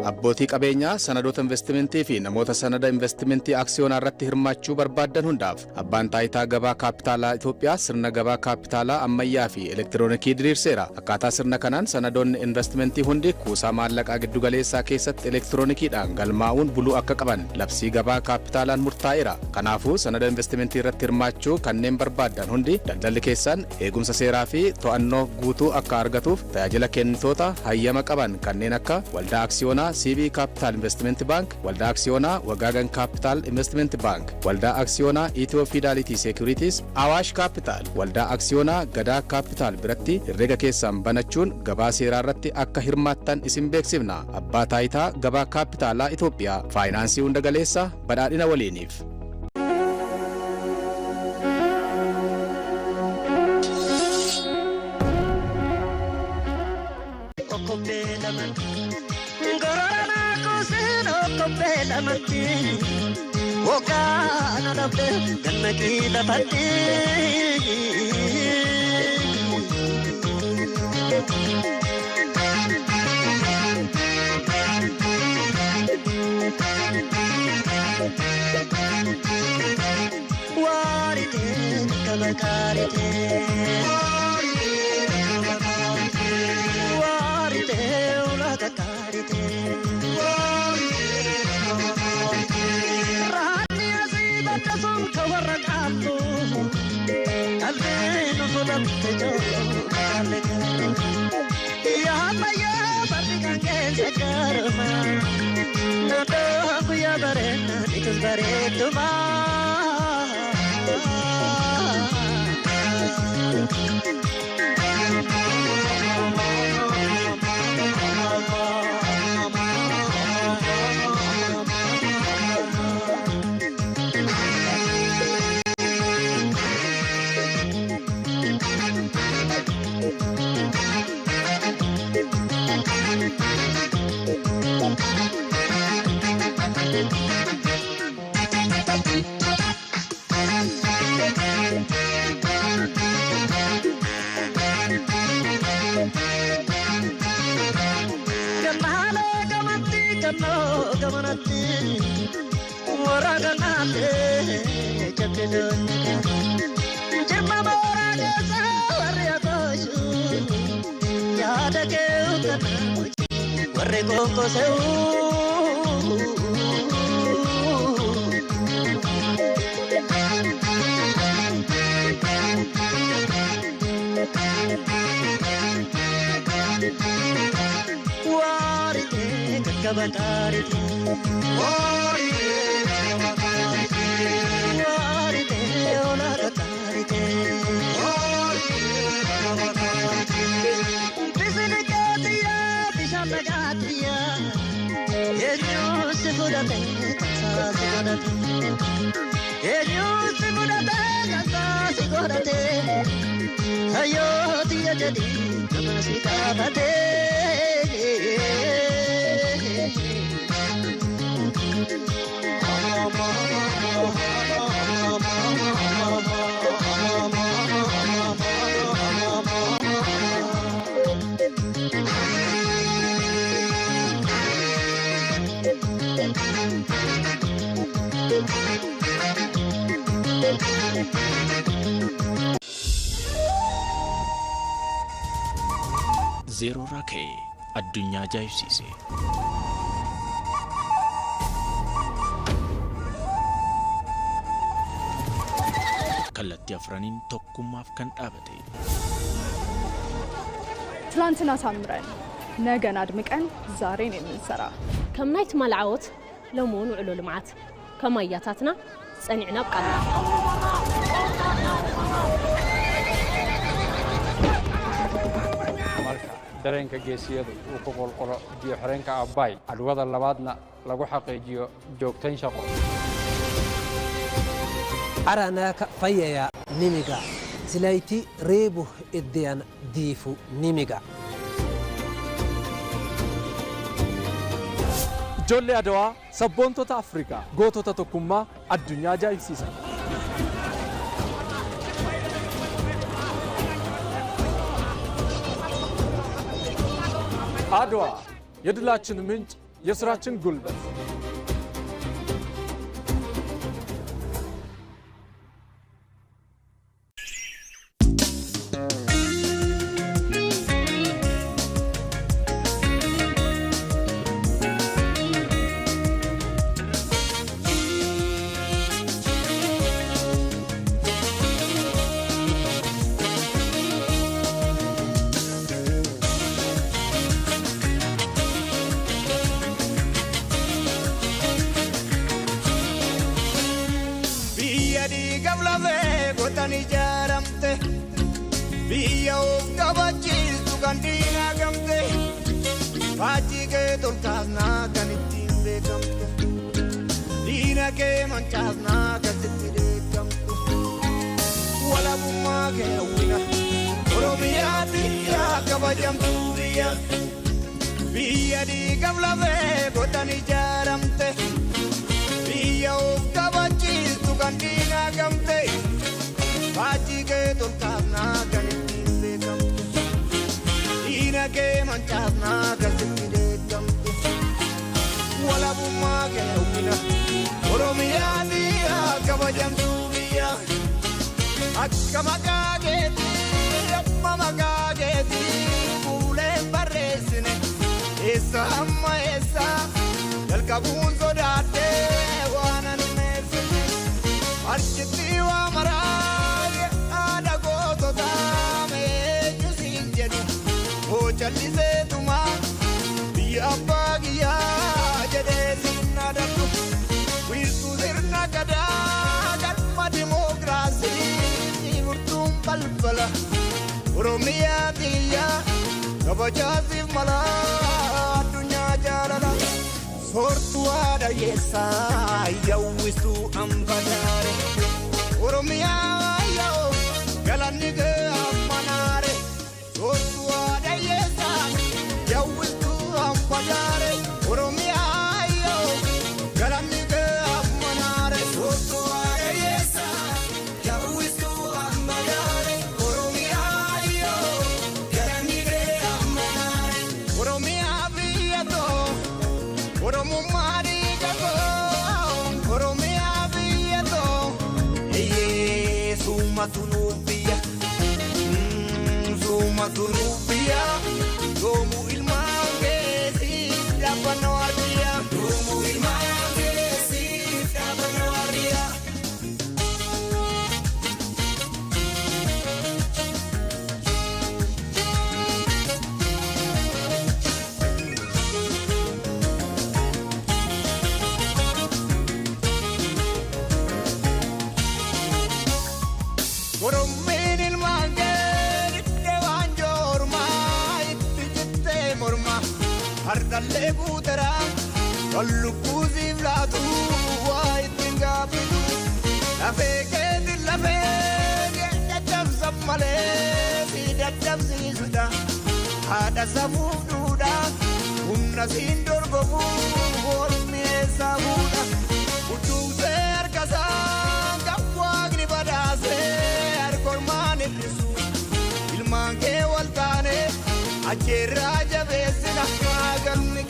Abbootii qabeenyaa sanadoota investimentii fi namoota sanada investimentii aksiyoonaa irratti hirmaachuu barbaaddan hundaaf abbaan taayitaa gabaa kaapitaalaa Itoophiyaa sirna gabaa kaapitaalaa ammayyaa fi elektiroonikii diriirseera. Akkaataa sirna kanaan sanadoonni investimentii hundi kuusaa maallaqaa giddugaleessaa keessatti elektiroonikiidhaan galmaa'uun buluu akka qaban labsii gabaa kaapitaalaan murtaa'eera. Kanaafuu sanada investimentii irratti hirmaachuu kanneen barbaaddan hundi daldalli keessan eegumsa seeraa fi to'annoo guutuu akka argatuuf tajaajila kennitoota hayyama qaban kanneen akka waldaa aksiyoonaa CB Capital Investment Bank, Waldaa Aksiyoonaa Wagagan Capital Investment Bank, Waldaa Aksiyoonaa Ethio Fidelity Securities, Awash Capital, Waldaa Aksiyoonaa Gadaa Capital biratti herrega keessan banachuun gabaa seeraa irratti akka hirmaattan isin beeksifna. Abbaa taayitaa gabaa kaapitaalaa Itoophiyaa, faayinaansii hunda galeessa badhaadhina waliiniif. Thank you. Warri kokkoseu. Waarite kakkabataarite. Waarite kakkabataarite. Waarite olakataarite. Waarite kakkabataarite. Bisilikaatiya bishaan dhagaatiya. Eenyu si fudhate tasaa si godhate. Eenyu si fudhate tasaa si godhate. Hayyooti jedhi nama si gaafate. Zeeroo irraa ka'ee addunyaa ajaa'ibsiise. Kallattii afraniin tokkummaaf kan dhaabate. ትላንትን አሳምረን ነገን አድምቀን ዛሬን የምንሰራ ከም ናይ ትማል ዓወት ሎሚ ውዕሎ ልምዓት ከም ኣያታትና ጸኒዕና ብቃልና። Marka dareenka geesiyadu uu ku qolqolo biyo-xireenka Abbaay, cadwada labaadna lagu xaqiijiyo joogtayn shaqo. Aranaaka fayyaya nimiga silayti reebuh iddiyan diifu nimiga. Ijoollee Adawaa sabboontota Afrikaa gootota tokkummaa addunyaa ajaa'ibsiisan. አድዋ የድላችን ምንጭ፣ የስራችን ጉልበት። Biyya dhiigaaf lafee gootaan ijaaramte, biyya of kabachiistu kan diinaa gamte, faajjii kee tolkaasnaa kan ittiin beekamtu, diina kee mancaasnaa kan sitti dheekkamtu, walabummaa kee hawwina, Oromiyaa biyya kabajamtu biyya, biyya dhiigaaf lafee gootaan ijaaramte. Biyya of kabachiistu kan diinaa gamte, faajjii kee tolkaasnaa kan ittiin beekamtu, diina kee mancaasnaa kan sitti dheekkamtu, walabummaa kee hawwina, Oromiyaa biyya kabajamtu biyya, akka maqaa keetii amma maqaa keetii fuuleen barreessine eessa amma eessa jalqabuun sodaadhee waan anneessine harkitti waa maraa haadha goototaa eenyu siin jedhu hoo calliseetuma biyya abbaa kiyyaa jedhee siin adabdu wiirtuu sirna gadaa galma dimookiraasii murtuun balbala Oromiyaa biyya kabajaasiif mala addunyaa jaalala. Soortuu haadha yeessaa yawwistuu ambadaare Oromiyaa yaa'u galanni kee ammanaare soortuu haadha yeessaa yawwistuu ambadaare Oromiyaa yaa'u galanni kee ammanaare soortuu haadha yeessaa yawwistuu ambadaare Oromiyaa yaa'u galanni kee ammanaare Oromiyaa biyya too. Oromummaa dhiiga koo, Oromiyaa biyya too, eeyyee suuma tunuuf biyya, suuma tunuuf biyya, yoomuu ilmaan keetii, Summiin ilmaan kee didde waan joormaa itti jittee morma. Hardallee guuteraa kan lukkuusiif laatu waa ittiin gaaffitu. Lafee keetiin lafee caccabsan malee si dadhabsiisuudha. Haadha safuuf duudhaa humna siin dorgomu mormi eessaa fuudha. Utuusee harkasaa kan waaqni badhaasee harkormaan hir'isu. Ilmaan kee wal taane acheerraa jabeessina galmi.